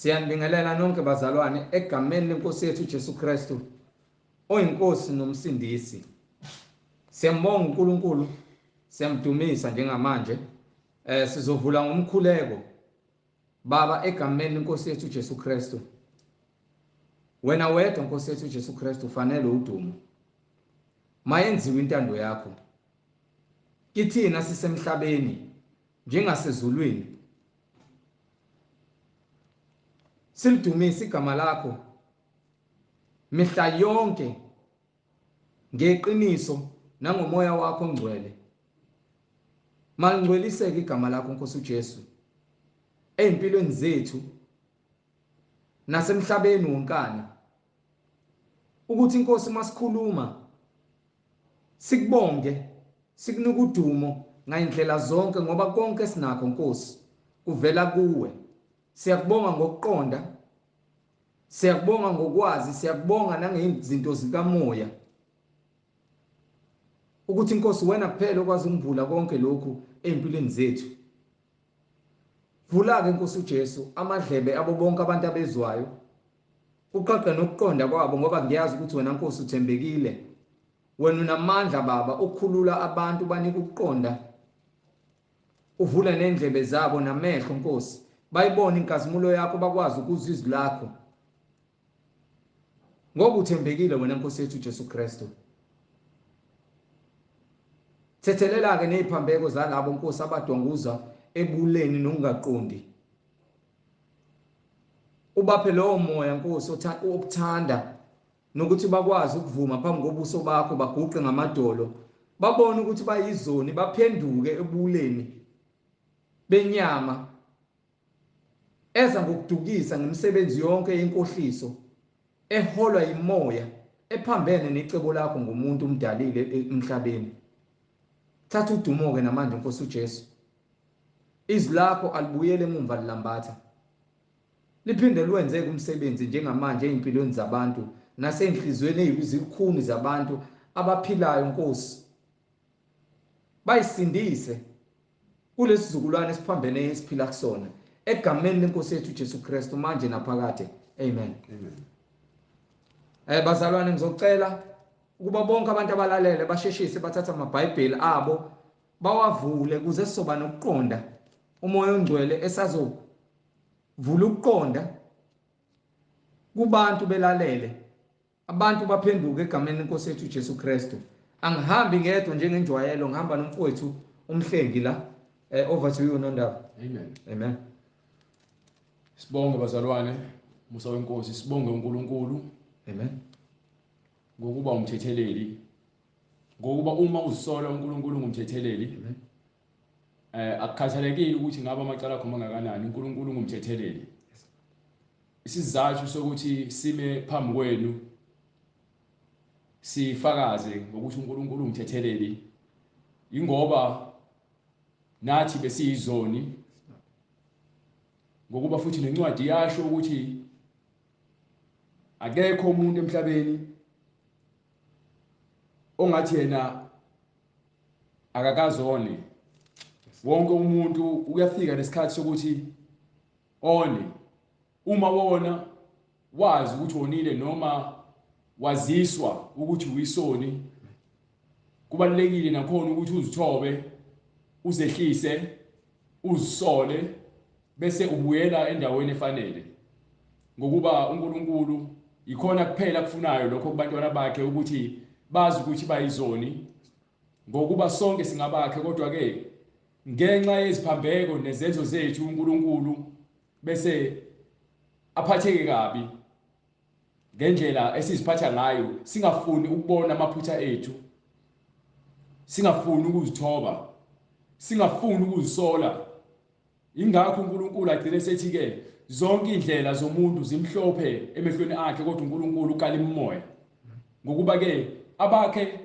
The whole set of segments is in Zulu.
Siyanibingelela nonke bazalwane egameni lenkosi yethu Jesu Kristu oyinkosi nomsindisi. Siyambonga uNkulunkulu, siyamdumisa njengamanje. Sizovula ngomkhuleko. Baba, egameni lenkosi yethu Jesu Kristu. Wena wedwa Nkosi yethu Jesu Kristu ufanele udumo. Mayenziwe intando yakho. Kithina sisemhlabeni njengasezulwini. Silidumise igama lakho mihla yonke ngeqiniso nangomoya wakho ongcwele. Malingcweliseke igama lakho Nkosi uJesu ezimpilweni zethu nasemhlabeni wonkana, ukuthi inkosi masikhuluma sikubonge, sikunika udumo ngayindlela zonke, ngoba konke sinakho Nkosi kuvela kuwe. Siyakubonga ngokuqonda, siyakubonga ngokwazi, siyakubonga nangezinto zikamoya, ukuthi Nkosi wena kuphela okwazi ukuvula konke lokhu empilweni zethu. Vula-ke Nkosi uJesu amadlebe abo bonke abantu abezwayo, uqaqe nokuqonda kwabo, ngoba ngiyazi ukuthi wena Nkosi uthembekile. Wena unamandla Baba ukukhulula abantu, banika ukuqonda, uvule nendlebe zabo namehlo Nkosi, bayibone inkazimulo yakho, bakwazi ukuzwa izwi lakho, ngoba uthembekile wena Nkosi yethu Jesu Kristu. Thethelela-ke neziphambeko zalabo Nkosi abadwanguza ebuleni nokungaqondi. Ubaphe lowo moya Nkosi okuthanda nokuthi bakwazi ukuvuma phambi kobuso bakho, baguqe ngamadolo, babone ukuthi bayizoni, baphenduke ebuleni benyama eza ngokudukisa ngemisebenzi yonke yenkohliso eholwa yimoya ephambene necebo lakho ngomuntu umdalile emhlabeni. Thatha udumo-ke namanje Nkosi uJesu. Izwi lakho alibuyele emumva lilambatha, liphinde liwenzeke umsebenzi njengamanje ey'mpilweni zabantu nasey'nhliziyweni ey'zilukhuni zabantu abaphilayo Nkosi. Bayisindise kulesi sizukulwane esiphambene esiphila kusona, egameni lenkosi yethu Jesu Kristu manje naphakade. Amen. Amen. Bazalwane, ngizocela ukuba bonke abantu abalalele basheshise bathathe amaBhayibheli abo bawavule kuze sizoba nokuqonda. Umoya ongcwele esazovula ukuqonda kubantu belalele, abantu baphenduke egameni lenkosi yethu Jesu Kristu. Angihambi ngedwa njengenjwayelo, ngihamba nomfowethu umhlengi la. Over to you Nondaba. Amen. Amen. Sibonge bazalwane, musa wenkosi, sibonge uNkulunkulu. Amen. Ngokuba umthetheleli, ngokuba uma uzisola uNkulunkulu ngumthetheleli. Amen. Akukhathalekile ukuthi ngabe amacala akho mangakanani, uNkulunkulu ngumthetheleli. Isizathu sokuthi sime phambi kwenu sifakaze ngokuthi uNkulunkulu ungumthetheleli ingoba nathi besiyizoni, ngokuba futhi nencwadi yasho ukuthi akekho umuntu emhlabeni ongathi yena akakazone. Wonke umuntu uyafika nesikhathi sokuthi one. Uma wona wazi ukuthi wonile noma waziswa ukuthi uyisoni, kubalulekile nakhona ukuthi uzithobe, uzehlise, uzisole, bese ubuyela endaweni efanele, ngokuba uNkulunkulu ikhona kuphela kufunayo lokho kubantwana bakhe, ukuthi bazi ukuthi bayizoni, ngokuba sonke singabakhe. Kodwa ke ngenxa yeziphambeko nezenzo zethu uNkulunkulu bese aphatheke kabi ngendlela esiziphatha ngayo, singafuni ukubona amaphutha ethu, singafuni ukuzithoba, singafuni ukuzisola. Ingakho uNkulunkulu agcine sethi ke zonke indlela zomuntu zimhlophe emehlweni akhe, kodwa uNkulunkulu ukala imimoya. Ngokuba ke abakhe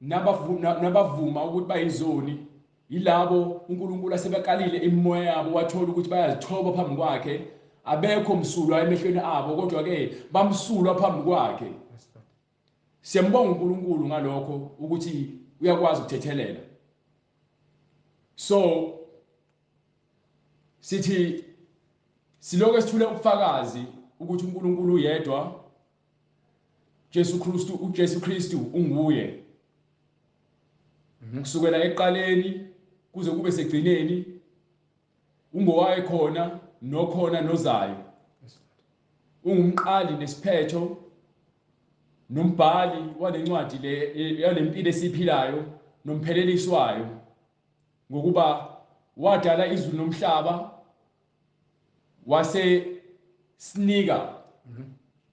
nabavuma ukuthi bayizoni yilabo uNkulunkulu asebekalile imimoya yabo, wathola ukuthi bayazithoba phambi kwakhe, abekho msulwa emehlweni abo, kodwa ke bamsulwa phambi kwakhe. Siyambonga uNkulunkulu ngalokho ukuthi uyakwazi ukuthethelela. So sithi Silokhu esithule ubufakazi ukuthi uNkulunkulu uyedwa, Jesu Kristu, uJesu Kristu unguye. Kusukela ekuqaleni kuze kube segcineni ungowaye khona nokhona nozayo. Ungumqali nesiphetho nombhali walencwadi le yalempilo esiphilayo nomphelelisi wayo, ngokuba wadala izulu nomhlaba wase sinika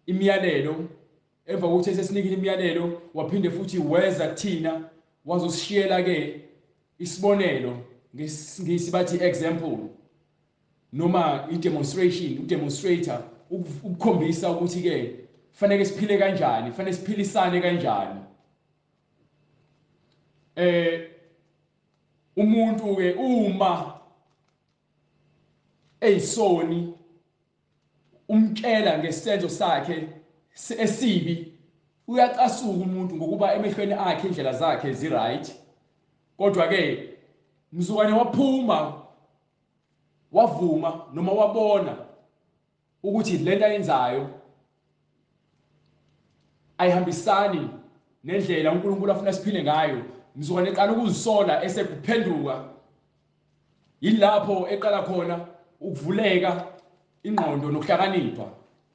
imiyalelo. Emva kokuthi esesinikile imiyalelo, waphinde futhi weza kuthina wazosishiyela ke isibonelo, ngesingisi bathi example noma i-demonstration, udemonstrator, ukukhombisa ukuthi ke fanele siphile kanjani, fanele siphilisane kanjani. Umuntu ke uma eyisoni umtshela ngesenzo sakhe esibi, uyacasuka umuntu ngokuba emehlweni akhe indlela zakhe zi right. Kodwa ke mzukwane waphuma wavuma noma wabona ukuthi lento ayenzayo ayihambisani nendlela uNkulunkulu afuna siphile ngayo, mzukwane eqala ukuzisola esekuphenduka, yilapho eqala khona ukuvuleka ingqondo nokuhlakanipha.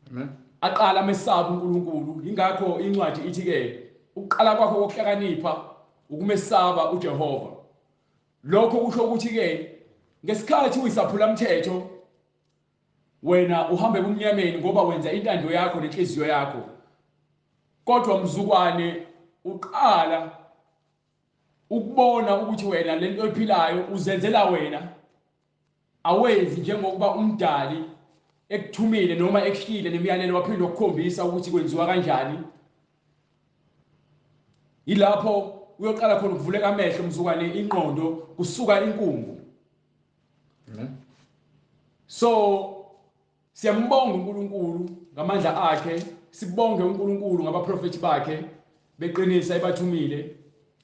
Amen. Aqala amesaba uNkulunkulu. Ingakho incwadi ithi ke ukuqala kwakho kokuhlakanipha ukumesaba uJehova. Lokho kusho ukuthi ke ngesikhathi uyisaphula mthetho wena uhambe ebumnyameni ngoba wenza intando yakho nenhliziyo yakho, kodwa mzukwane uqala ukubona ukuthi wena lento oyiphilayo uzenzela wena, awenzi njengokuba umdali ekuthumile noma ekushiyile nemiyalelo waphinde wakukhombisa ukuthi kwenziwa kanjani. Yilapho uyoqala khona ukuvuleka amehlo mzukwane, ingqondo kusuka inkungu. So siyambonga uNkulunkulu ngamandla akhe, sibonge uNkulunkulu ngabaprofeti bakhe beqinisa ebathumile,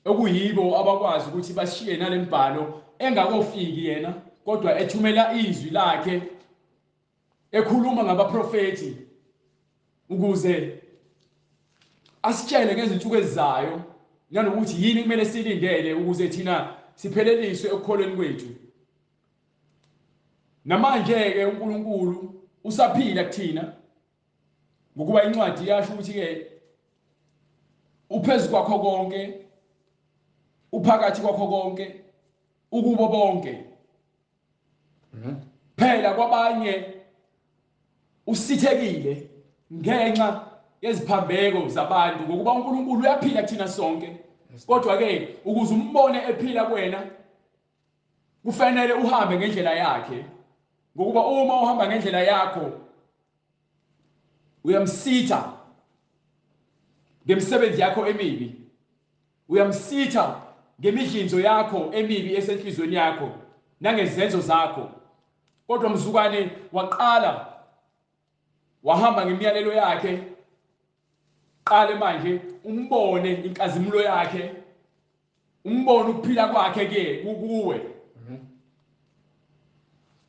okuyibo abakwazi ukuthi bashiye nalembhalo engakofiki yena, kodwa ethumela izwi lakhe ekhuluma ngabaprofeti ukuze asitshele ngezinsuku ezizayo nanokuthi yini kumele silindele ukuze thina sipheleliswe ekukholweni kwethu. Namanje ke uNkulunkulu usaphila kuthina, ngokuba incwadi iyasho ukuthi ke uphezu kwakho konke, uphakathi kwakho konke, ukubo bonke. Phela kwabanye usithekile ngenxa yeziphambeko zabantu, ngokuba uNkulunkulu uyaphila kuthina sonke. Kodwa ke ukuze umbone ephila kuwena kufanele uhambe ngendlela yakhe, ngokuba uma uhamba ngendlela yakho uyamsitha ngemisebenzi yakho emibi, uyamsitha ngemidlinzo yakho emibi esenhlizweni yakho nangezenzo zakho. Kodwa mzukwane waqala wahamba ngemiyalelo yakhe, qale manje umbone inkazimulo yakhe, umbone ukuphila kwakhe ke kuwe.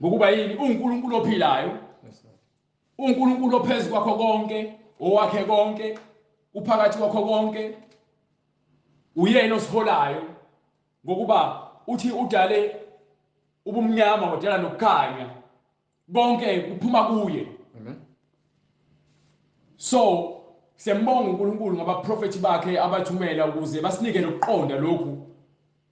Ngokuba yini? UNkulunkulu ophilayo, uNkulunkulu ophezulu kwakho konke, owakhe konke, uphakathi kwakho konke, uyena osiholayo, ngokuba uthi udale ubumnyama wadala nokukhanya, konke kuphuma kuye. Amen. So siyambonga uNkulunkulu ngabaprofeti bakhe abathumela ukuze basinike lokuqonda lokhu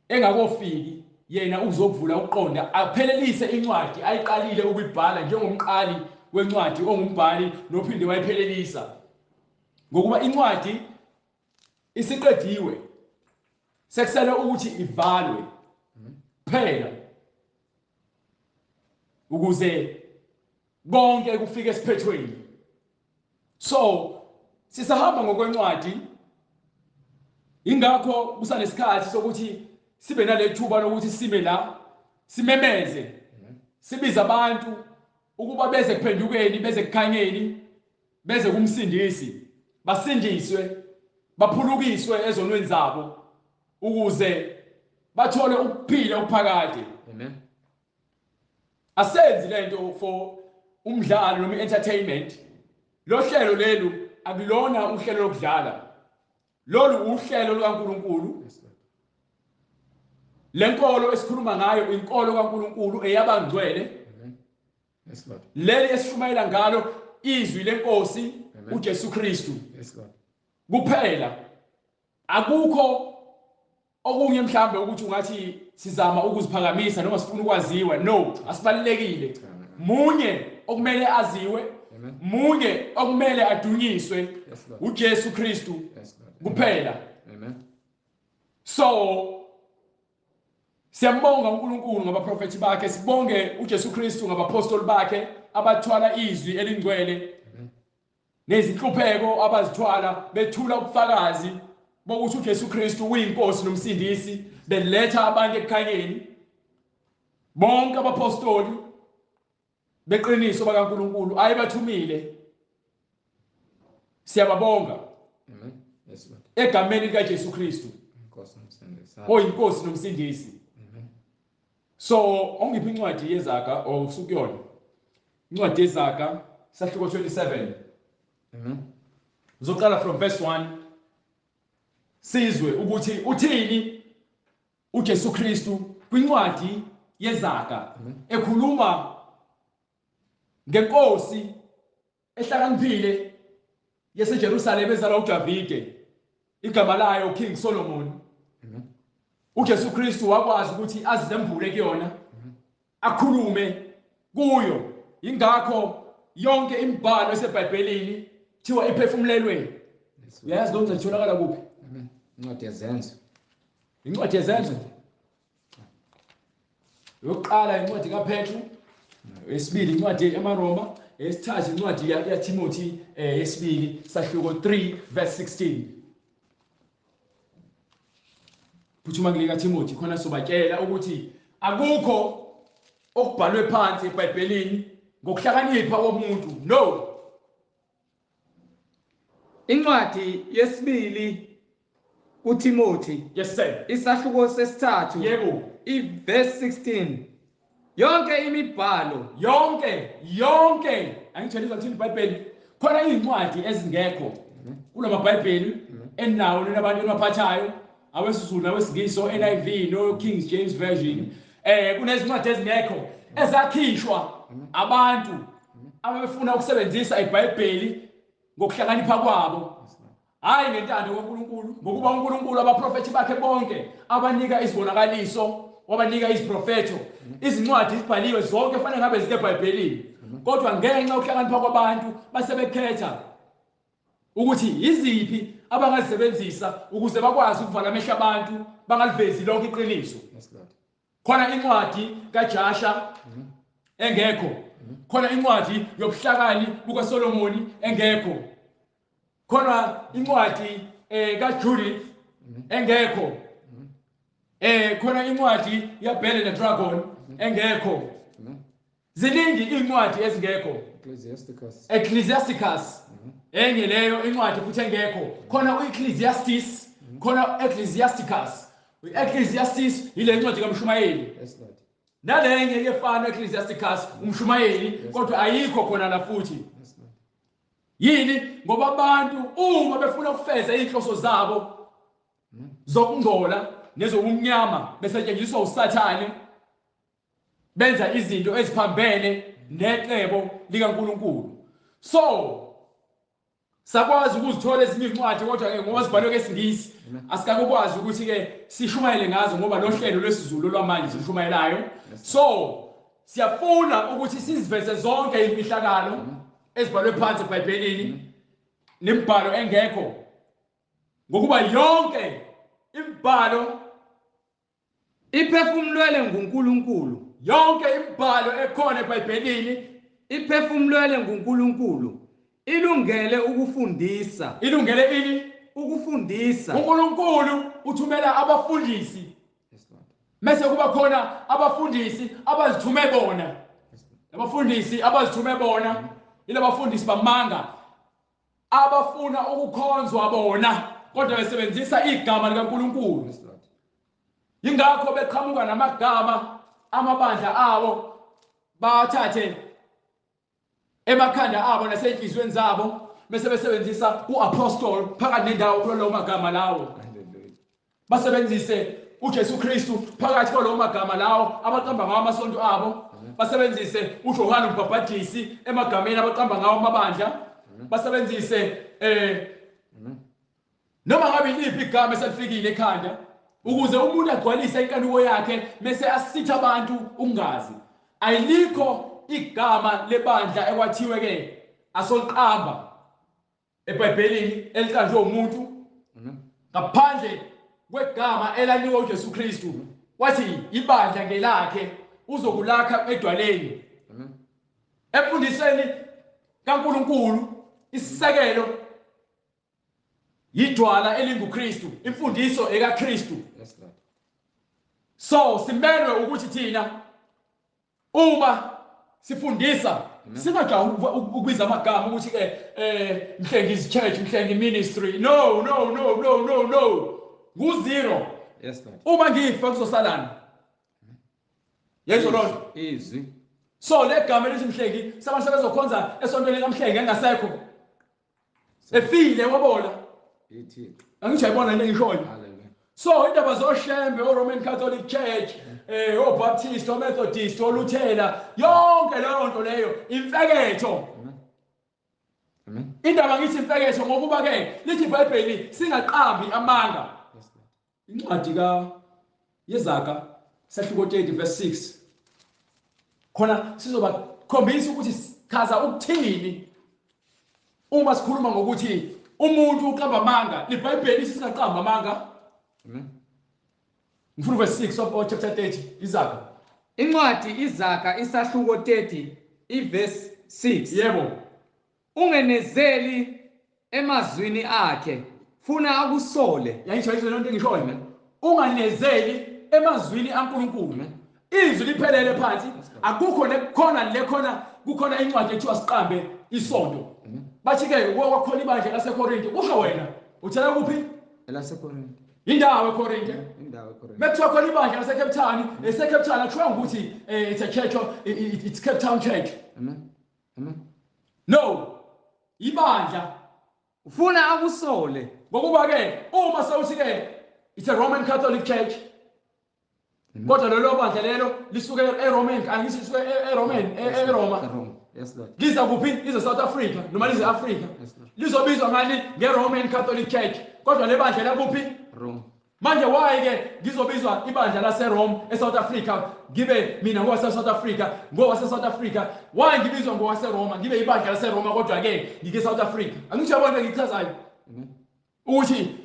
engakofiki yena ukuzokuvula ukuqonda, aphelelise incwadi ayiqalile ukuyibhala njengomqali wencwadi ongumbhali nophinde wayiphelelisa, ngokuba incwadi isiqediwe, sekusele ukuthi ivalwe phela ukuze konke kufike esiphethweni. So sisahamba ngokwencwadi, ingakho kusanesikhathi sokuthi sibe nalethuba lokuthi sime la simemeze, sibize abantu ukuba beze kuphendukeni, beze kukhanyeni, beze kumsindisi, basindiswe, baphulukiswe ezonweni zabo ukuze bathole ukuphila okuphakade. Amen. Asenzi lento for umdlalo noma entertainment. Lo hlelo lelu akulona uhlelo lokudlala, lolu uhlelo lukaNkuluNkulu. Lenkolo esikhuluma ngayo inkolo kaNkuluNkulu eyabangcwele. Yes Lord. Leli esishumayela ngalo izwi lenkosi uJesu Kristu. Yes Lord. Kuphela akukho okunye mhlambe ukuthi ungathi sizama ukuziphakamisa noma sifuna ukwaziwa. No, asibalekile. Munye okumele aziwe, munye okumele adunyiswe, uJesu Kristu kuphela. Amen. So siyambonga uNkulunkulu ngabaprofeti bakhe, sibonge uJesu Kristu ngabapostoli bakhe abathwala izwi elingcwele nezinhlupheko abazithwala bethula ubufakazi bokuthi uJesu Kristu uyinkosi nomsindisi, beletha abantu ekukhanyeni. Bonke abapostoli beqiniso bakaNkulunkulu ayebathumile, siyababonga. Amen. Yes Lord. Egameni likaJesu Kristu oyinkosi nomsindisi. Amen. So ongiphi incwadi yeZaga or usukuyona incwadi yeZaga sahluko 27. Amen. Uzoqala from verse 1 sizwe ukuthi uthini uJesu Kristu kwincwadi yeZaga ekhuluma ngenkosi ehlakaniphile yaseJerusalema ezalwa uDavide, igama layo King Solomon. uJesu Kristu wakwazi ukuthi azizembule kuyona, akhulume kuyo. Ingakho yonke imibhalo eseBhayibhelini kuthiwa iphefumulelwe. Uyazi lo ncwadi itholakala kuphi? Amen. Incwadi yeZenzo. Incwadi yeZenzo. Yokuqala incwadi kaPetru, yesibili incwadi yamaRoma, yesithathu incwadi yaTimothy yesibili sahluko 3 verse 16. Phuthuma kulika Timothy khona sobatshela ukuthi akukho okubhalwe phansi eBhayibhelini ngokuhlakanipha komuntu. No. Incwadi yesibili kuTimothy. Yes sir. Isahluko sesithathu. Yebo. Iverse 16. Yonke imibhalo, yonke angitshela ukuthi iBhayibheli khona izincwadi ezingekho kulamaBhayibheli enawo nabantu abaphathayo awesiZulu nawesiNgisi, NIV no King James Version. Kunezincwadi ezingekho ezakhishwa abantu ababefuna ukusebenzisa iBhayibheli ngokuhlakanipha kwabo, hayi ngentando kaNkuluNkulu, ngokuba uNkulunkulu abaprofeti bakhe bonke abanika izibonakaliso, wabanika iziprofetho, izincwadi zibhaliwe zonke fanele ngabe zikeBhayibhelini, kodwa ngenxa yokuhlakanipha kwabantu basebekhetha ukuthi iziphi abangazisebenzisa ukuze bakwazi ukuvala amehlo abantu bangalivezi lonke iqiniso. Khona incwadi kaJasha engekho, khona incwadi yobuhlakani bukaSolomoni engekho, khona incwadi kaJudith engekho, khona incwadi yaBel and the Dragon engekho. Ziningi incwadi ezingekho. Ecclesiasticus enye leyo incwadi futhi engekho. Khona uEcclesiastes, khona Ecclesiasticus. uEcclesiastes ile incwadi kaMshumayeli. Yes Lord. Nalenye yefana Ecclesiasticus umshumayeli, kodwa ayikho khona la futhi. Yini? Ngoba abantu uma befuna ukufeza inhloso zabo zokungcola nezobumnyama besetshenziswa uSathane, benza izinto eziphambene necebo likaNkuluNkulu. So sakwazi ukuzithola ezinye izincwadi, kodwa ke ngoba zibhalwe ngesiNgisi asikakwazi ukuthi ke sishumayele ngazo, ngoba lo hlelo lwesiZulu lwamanje sishumayelayo. So siyafuna ukuthi siziveze zonke imfihlakalo ezibhalwe phansi eBhayibhelini nemibhalo engekho, ngokuba yonke imibhalo iphefumulelwe nguNkulunkulu. Yonke imibhalo ekhona eBhayibhelini iphefumulelwe nguNkulunkulu, ilungele ukufundisa. Ilungele ini? Ukufundisa. uNkulunkulu uthumela abafundisi. Mase kuba khona abafundisi abazithume bona. Abafundisi abazithume bona yilabafundisi bamanga abafuna ukukhonzwa bona, kodwa besebenzisa igama likaNkulunkulu. Ingakho beqhamuka namagama amabandla awo, bathathe Emakhanda abo nasey'nhliziyweni zabo bese besebenzisa u-apostle phakathi nendawo kulolowo magama lawo. Basebenzise uJesu Kristu phakathi kwalowo magama lawo abaqamba ngawo amasonto abo. Basebenzise uJohane uMbhabhadisi emagameni abaqamba ngawo amabandla. Basebenzise noma ngabe iliphi igama eselifikile ekhanda ukuze umuntu agcwalise inkanuko yakhe bese asitha abantu ungazi. Ayilikho igama lebandla ekwathiwe ke asoliqamba eBhayibhelini eliqanjwe umuntu ngaphandle kwegama elanikwa uJesu Kristu, wathi ibandla ngelakhe, uzokulakha edwaleni. Emfundisweni kaNkuluNkulu isisekelo yidwala elinguKristu, imfundiso ekaKristu. Yes Lord. So simelwe ukuthi thina uma sifundisa singajahi ukubiza amagama ukuthi ke Mhlengi's Church, Mhlengi Ministry. No, no, no, no, no, no. Ngu-zero. Yes Lord. Uma ngifa kuzosalana. Yezwa lonto. Izwi. So le gama elithi Mhlengi sabantu sebezokhonza esontweni kaMhlengi engasekho. Efile wabola. Ithixo. Angisho ayibona into engishoyo. Hallelujah. So indaba zoShembe, o-Roman Catholic Church, o-Baptist, o-Methodist, oLuthela, yonke leyo nto leyo imfeketho. Amen. Indaba ngithi imfeketho ngokuba ke lithi iBhayibheli singaqambi amanga. Yes Lord. Incwadi ka Yezaga sahluko 30 verse 6. Khona sizobakhombisa ukuthi sichaza ukuthini uma sikhuluma ngokuthi umuntu uqamba amanga. LiBhayibheli singaqamba amanga. Amen. Ngifuna verse 6 of chapter 30 Izaga. Incwadi Izaga isahluko 30 iverse 6. Yebo. Ungenezeli emazwini akhe, funa akusole. Yayisho izwi lonto engishoyo. Unganezeli emazwini aNkulunkulu. Izwi liphelele phansi, akukho nekukhona lekhona kukhona incwadi ethiwa siqambe isonto. Bathi ke kwakhona ibandla laseKorinte, kusho wena uthela kuphi? ElaseKorinte. Indawo eKorinte. Indawo eKorinte. Mekuthiwa khona ibandla laseCape Town, eseCape Town akuthiwa ukuthi it's a church, it's Cape Town Church. Amen. Amen. No. Ibandla ufuna akusole. Ngokuba ke uma sewuthi ke it's a Roman Catholic Church. Kodwa lelo bandla lelo lisuke eRoman, angithi lisuke eRoman, eRoma. Yes Lord. Liza kuphi? Lize South Africa noma lize Africa. Yes Lord. Lizobizwa ngani? NgeRoman Catholic Church. Kodwa le bandla lakuphi? Rome. Manje why ke ngizobizwa ibandla laseRome eSouth Africa, ngibe mina ngowase South Africa, ngowase South Africa. Why ngibizwa ngowaseRoma, ngibe ibandla laseRoma kodwa ke ngike South Africa? Angisho yabona ngichazayo. Ukuthi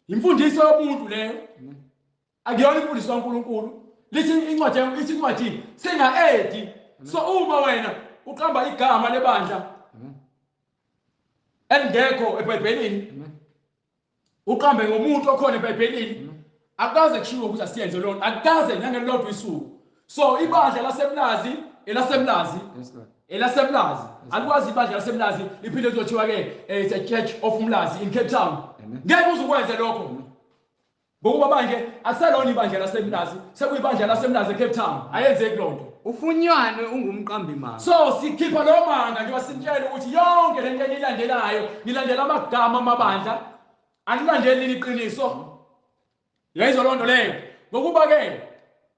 imfundiso yomuntu leyo. Akuyona imfundiso kaNkuluNkulu. Lithi incwadi, ithi incwadi singa-edi. So uma wena uqamba igama lebandla elingekho eBhayibhelini, uqambe ngomuntu okhona eBhayibhelini, akukaze kushiwo ukuthi asiyenze lona, akukaze nangelilodwa isuku. So ibandla laseMlazi, elaseMlazi, elaseMlazi, alikwazi ibandla laseMlazi liphinde lizothiwa ke it's a Church of Mlazi in Cape Town. Ngeke uzukwenze lokho. Ngokuba manje akuselona ibandla laseMlazi, sekuyibandla laseMlazi eCape Town. Ayenzeki lonto. Ufunywane ungumqambi manga. So sikhipha lo manga njengoba sinitshela ukuthi yonke lento enilandelayo, nilandela amagama amabandla, anilandeli iqiniso. Yayizwa lonto leyo. Ngokuba ke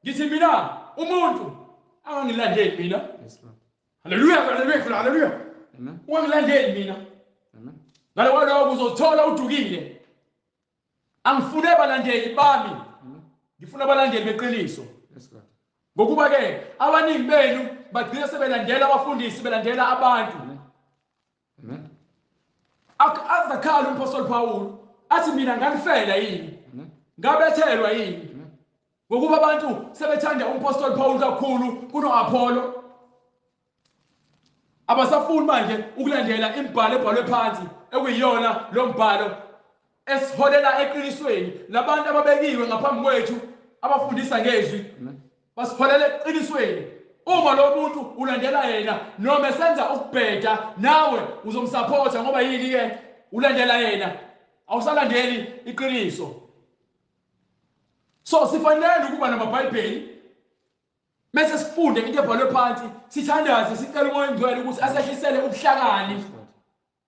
ngithi mina umuntu angangilandeli mina. Yes Lord. Hallelujah, hallelujah, hallelujah. Amen. Ungangilandeli mina. Amen. Ngale kwaloko uzothola udukile. Angifune abalandeli bami. Ngifuna abalandeli beqiniso. Yes Lord. Ngokuba ke abaningi benu bagcina sebelandela abafundisi, belandela abantu. Amen. Azakhala uMpostoli Paul athi mina nganifela yini? Ngabethelwa yini? Ngokuba abantu sebethanda uMpostoli Paul kakhulu kunoApollo. Abasafuni manje ukulandela imibhalo ebhalwe phansi ekuyiyona lo mbhalo esiholela eqinisweni. Labantu ababekiwe ngaphambi kwethu abafundisa ngezwi basiholela eqinisweni. Uma lo muntu ulandela yena noma esenza ukubheda nawe uzomsupporta ngoba yini ke ulandela yena, awusalandeli iqiniso. So sifanele ukuba namaBhayibheli. Mase sifunde into ebhalwe phansi, sithandaze sicela uMoya oNgcwele ukuthi asehlisele ubuhlakani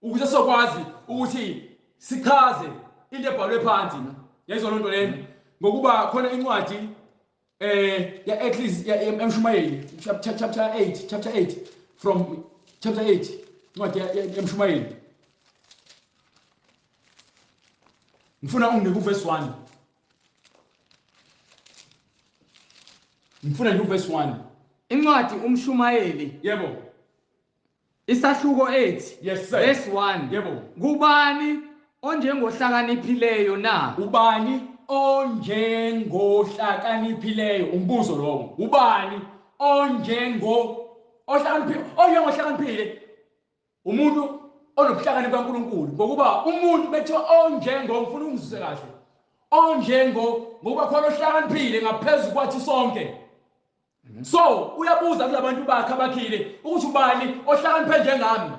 ukuze sizokwazi ukuthi sichaze into ebhalwe phansi. Yayizwa lonto leyo? Ngokuba khona incwadi ya Ecclesi emshumayeli chapter 8, chapter 8 from chapter 8, incwadi emshumayeli. Ngifuna unginike uverse 1. Ngifuna nje uverse 1. Incwadi umshumayeli. Yebo. Isahluko 8. Yes sir. Verse 1. Yebo. Kubani onjengohlakaniphileyo na? Ubani onjengohlakaniphileyo? Umbuzo lowo. Ubani onjengo ohlakaniphile? Onjengohlakaniphile umuntu onobuhlakani bukaNkuluNkulu, ngokuba umuntu bethiwa onjengo, ngifuna ungizwise kahle, onjengo ngokuba khona ohlakaniphile ngaphezulu kwathi sonke. So uyabuza kulabantu bakhe abakhile ukuthi ubani ohlakaniphe njengami,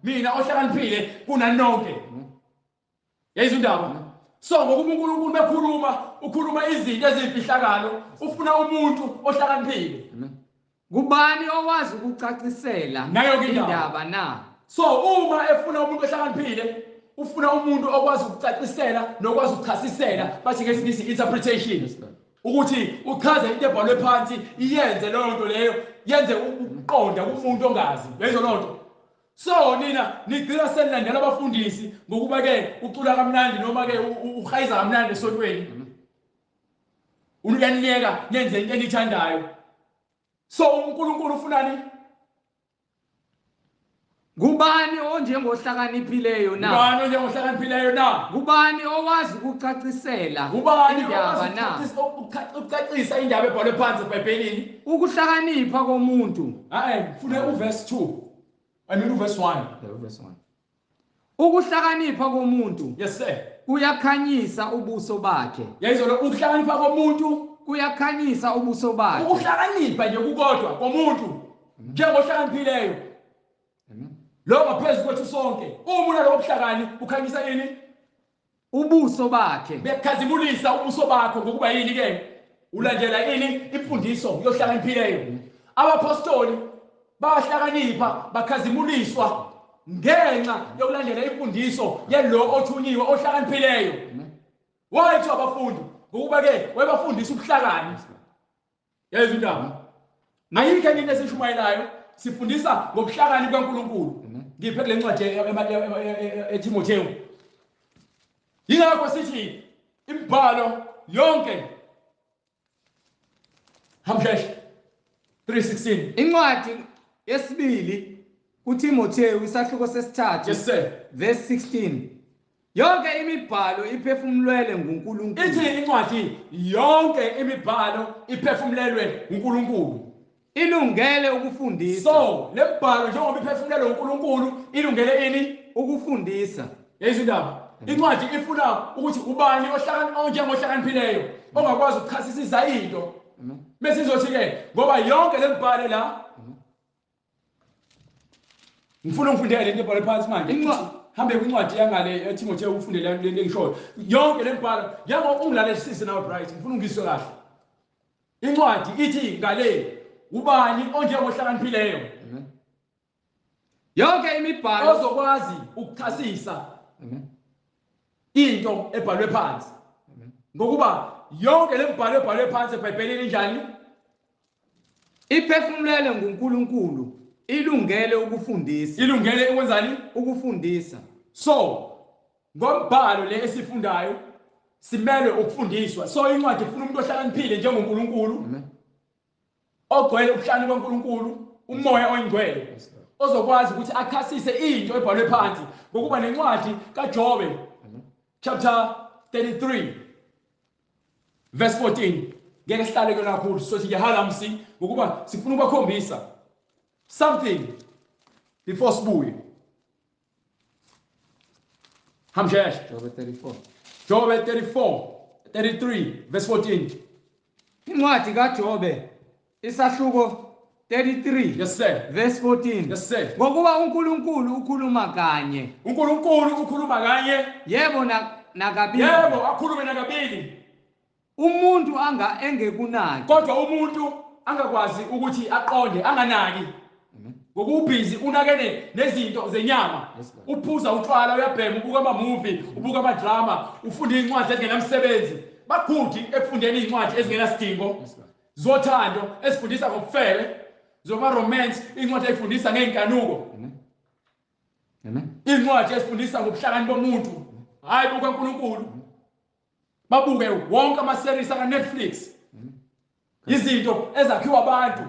mina ohlakaniphile kunanonke. Yayizwa indaba? So ngokuba uNkulunkulu bekhuluma, ukhuluma izinto ezimfihlakalo, ufuna umuntu ohlakaniphile. Kubani owazi ukucacisela Nayo-ke indaba. indaba na? So uma efuna umuntu ohlakaniphile, ufuna umuntu okwazi ukucacisela nokwazi ukuchasisela, bathi ngesingisi interpretation. Ukuthi uchaze into ebhalwe phansi, iyenze leyo nto leyo, yenze ukuqonda kumuntu ongazi. Yayizwa leyo nto? So nina nigcina senilandela abafundisi ngokuba ke ucula kamnandi noma ke uhayiza kamnandi esontweni. Uyaniyeka nenze into enithandayo. So uNkulunkulu ufunani? Kubani onjengohlakaniphileyo na? Ubani onjengohlakaniphileyo na? Kubani owazi ukucacisela Ubani indaba na? ukucacisa indaba ebhalwe phansi eBhayibhelini? Ukuhlakanipha komuntu. Hayi, ngifuna uverse 2. I mean uverse 1. Verse 1. Ukuhlakanipha komuntu. Yes sir. Kuyakhanyisa ubuso bakhe. Yayizolo ukuhlakanipha komuntu kuyakhanyisa ubuso bakhe. Ukuhlakanipha nje kukodwa komuntu njengohlakaniphileyo. Lo ngaphezulu kwethu sonke. Uma unalobo buhlakani ukhanyisa ini? Ubuso bakhe. Bekhazimulisa ubuso bakho ngokuba yini ke? Ulandela ini? Imfundiso yohlakaniphileyo. Abapostoli bahlakanipha bakhazimuliswa ngenxa yokulandela imfundiso yelo othunyiwe ohlakaniphileyo. Wayethu abafundi ngokuba ke wayebafundisa ubuhlakani. Yayizwa indaba? Ayikho enye into esishumayelayo, sifundisa ngobuhlakani bukaNkuluNkulu. Ngiphe kule ncwadi eTimotheo. Yingakho sithi imibhalo yonke Hamsheshe 3:16. Incwadi yesibili kuTimotheo isahluko sesithathu. Yes sir. Verse 16. Yonke imibhalo iphefumulelwe nguNkulunkulu. Ithi incwadi yonke imibhalo iphefumulelwe nguNkulunkulu. Ilungele ukufundisa. So le mbhalo njengoba iphefumulelwe nguNkulunkulu ilungele ini? Ukufundisa. Yezwa indaba? Incwadi ifuna ukuthi ubani onjengohlakaniphileyo ongakwazi ukuchasisisa into. Bese izothi ke ngoba yonke lembhalo la ngifuna ungifundele into ebhalwe phansi manje. Hambe kwincwadi yangale eTimotheo ufundele le ngishoyo. Yonke lembhalo njengoba ungilalelisise nawe Bright, ngifuna ungizwe kahle. Incwadi ithi ngale ubani onjengohlakaniphileyo yonke imibhalo ozokwazi ukuchasisa into ebhalwe phansi. Ngokuba yonke lembhalo ebhalwe phansi eBhayibhelini injani? Iphefumulelwe nguNkulunkulu, ilungele ukufundisa. Ilungele ukwenzani? Ukufundisa. So ngombhalo le esifundayo simelwe ukufundiswa. So incwadi ifuna umuntu ohlakaniphile njengoNkulunkulu, ogcwele ubuhlakani bukaNkulunkulu, uMoya oNgcwele, ozokwazi ukuthi achasise into ebhalwe phansi. Ngokuba nencwadi kaJobe chapter 33 verse 14, ngeke sihlale kuyona kakhulu, sothi nje halamsi ngokuba sifuna ukubakhombisa something before sibuye. Hamsheshe. Jobe 34. Jobe 34, 33 verse 14. Incwadi kaJobe isahluko 33. Yes sir. Verse 14. Yes sir. Ngokuba uNkulunkulu ukhuluma kanye. uNkulunkulu ukhuluma kanye. Yebo nakabili. Yebo akhulume nakabili. Umuntu anga engekunaki. Kodwa umuntu angakwazi ukuthi aqonde, anganaki. Ngokubhizi unakene nezinto zenyama. Uphuza utshwala, uyabhema, ubuka ama-movie, ubuka ama-drama, ufunda iy'ncwadi ezingenamsebenzi. Bagudi ekufundeni iy'ncwadi ezingenasidingo zothando, ezifundisa ngobufebe, zoma-romance, iy'ncwadi ey'fundisa ngey'nkanuko. Iy'ncwadi ezifundisa ngobuhlakani bomuntu, hhayi bukaNkulunkulu. Babuke wonke ama-series aka-Netflix, izinto ezakhiwa abantu.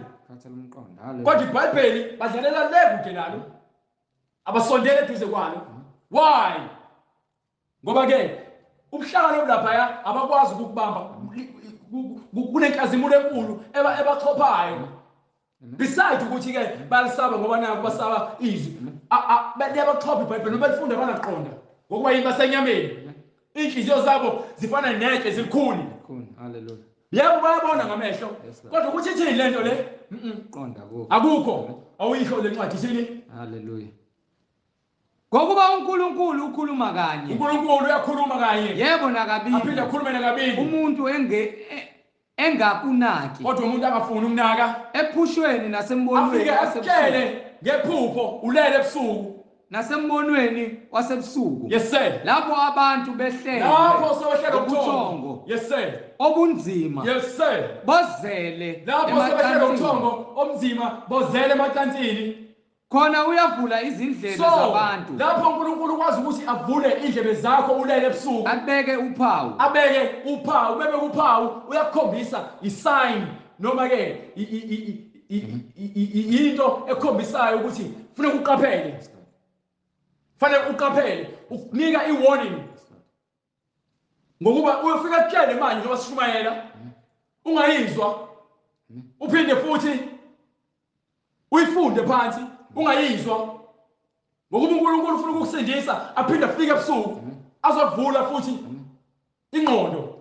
Kodwa iBhayibheli badlalela le kude nalo, abasondele eduze kwalo. Why? Ngoba ke ubuhlakani obulaphaya abakwazi ukukubamba, kunenkazimulo enkulu ebaxhophayo. Besides ukuthi ke bayalisaba ngoba naku basaba izwi, liyabaxhopha iBhayibheli noma belifunda banaqonda ngokuba yini basenyameni. Inhliziyo zabo zifana netshe zilikhuni. Hallelujah. Yebo, bayabona ngamehlo, kodwa ukuthi ithini lento le? Qonda akukho. Akukho. Awuyisho le ncwadi ithini? Hallelujah. Ngokuba uNkulunkulu ukhuluma kanye. uNkulunkulu uyakhuluma kanye. Yebo, nakabili. Aphinde akhulume nakabili. Umuntu engakunaki. Kodwa umuntu angafuni ukunaka. Ephushweni nasembonweni. Afike akutshele ngephupho ulele ebusuku. Nasembonweni wasebusuku. Yes sir. Lapho abantu behlele. Lapho sebehlele ubuthongo. Yes sir. Obunzima. Yes sir. Bozele. Lapho sebehlele ubuthongo obunzima bozele emacansini. Khona uyavula izindlebe zabantu. Lapho uNkulunkulu ukwazi ukuthi avule indlebe zakho ulele ebusuku. Abeke uphawu. Abeke uphawu, bebe uphawu uyakukhombisa isign noma ke into ekhombisayo ukuthi kufuneka uqaphele. Fanele uqaphele, ukunika i-warning. Ngokuba uyofika kutshele manje njengoba sishumayela ungayizwa, uphinde futhi uyifunde phansi ungayizwa. Ngokuba uNkulunkulu ufuna ukukusindisa, aphinde afike ebusuku azovula futhi ingqondo,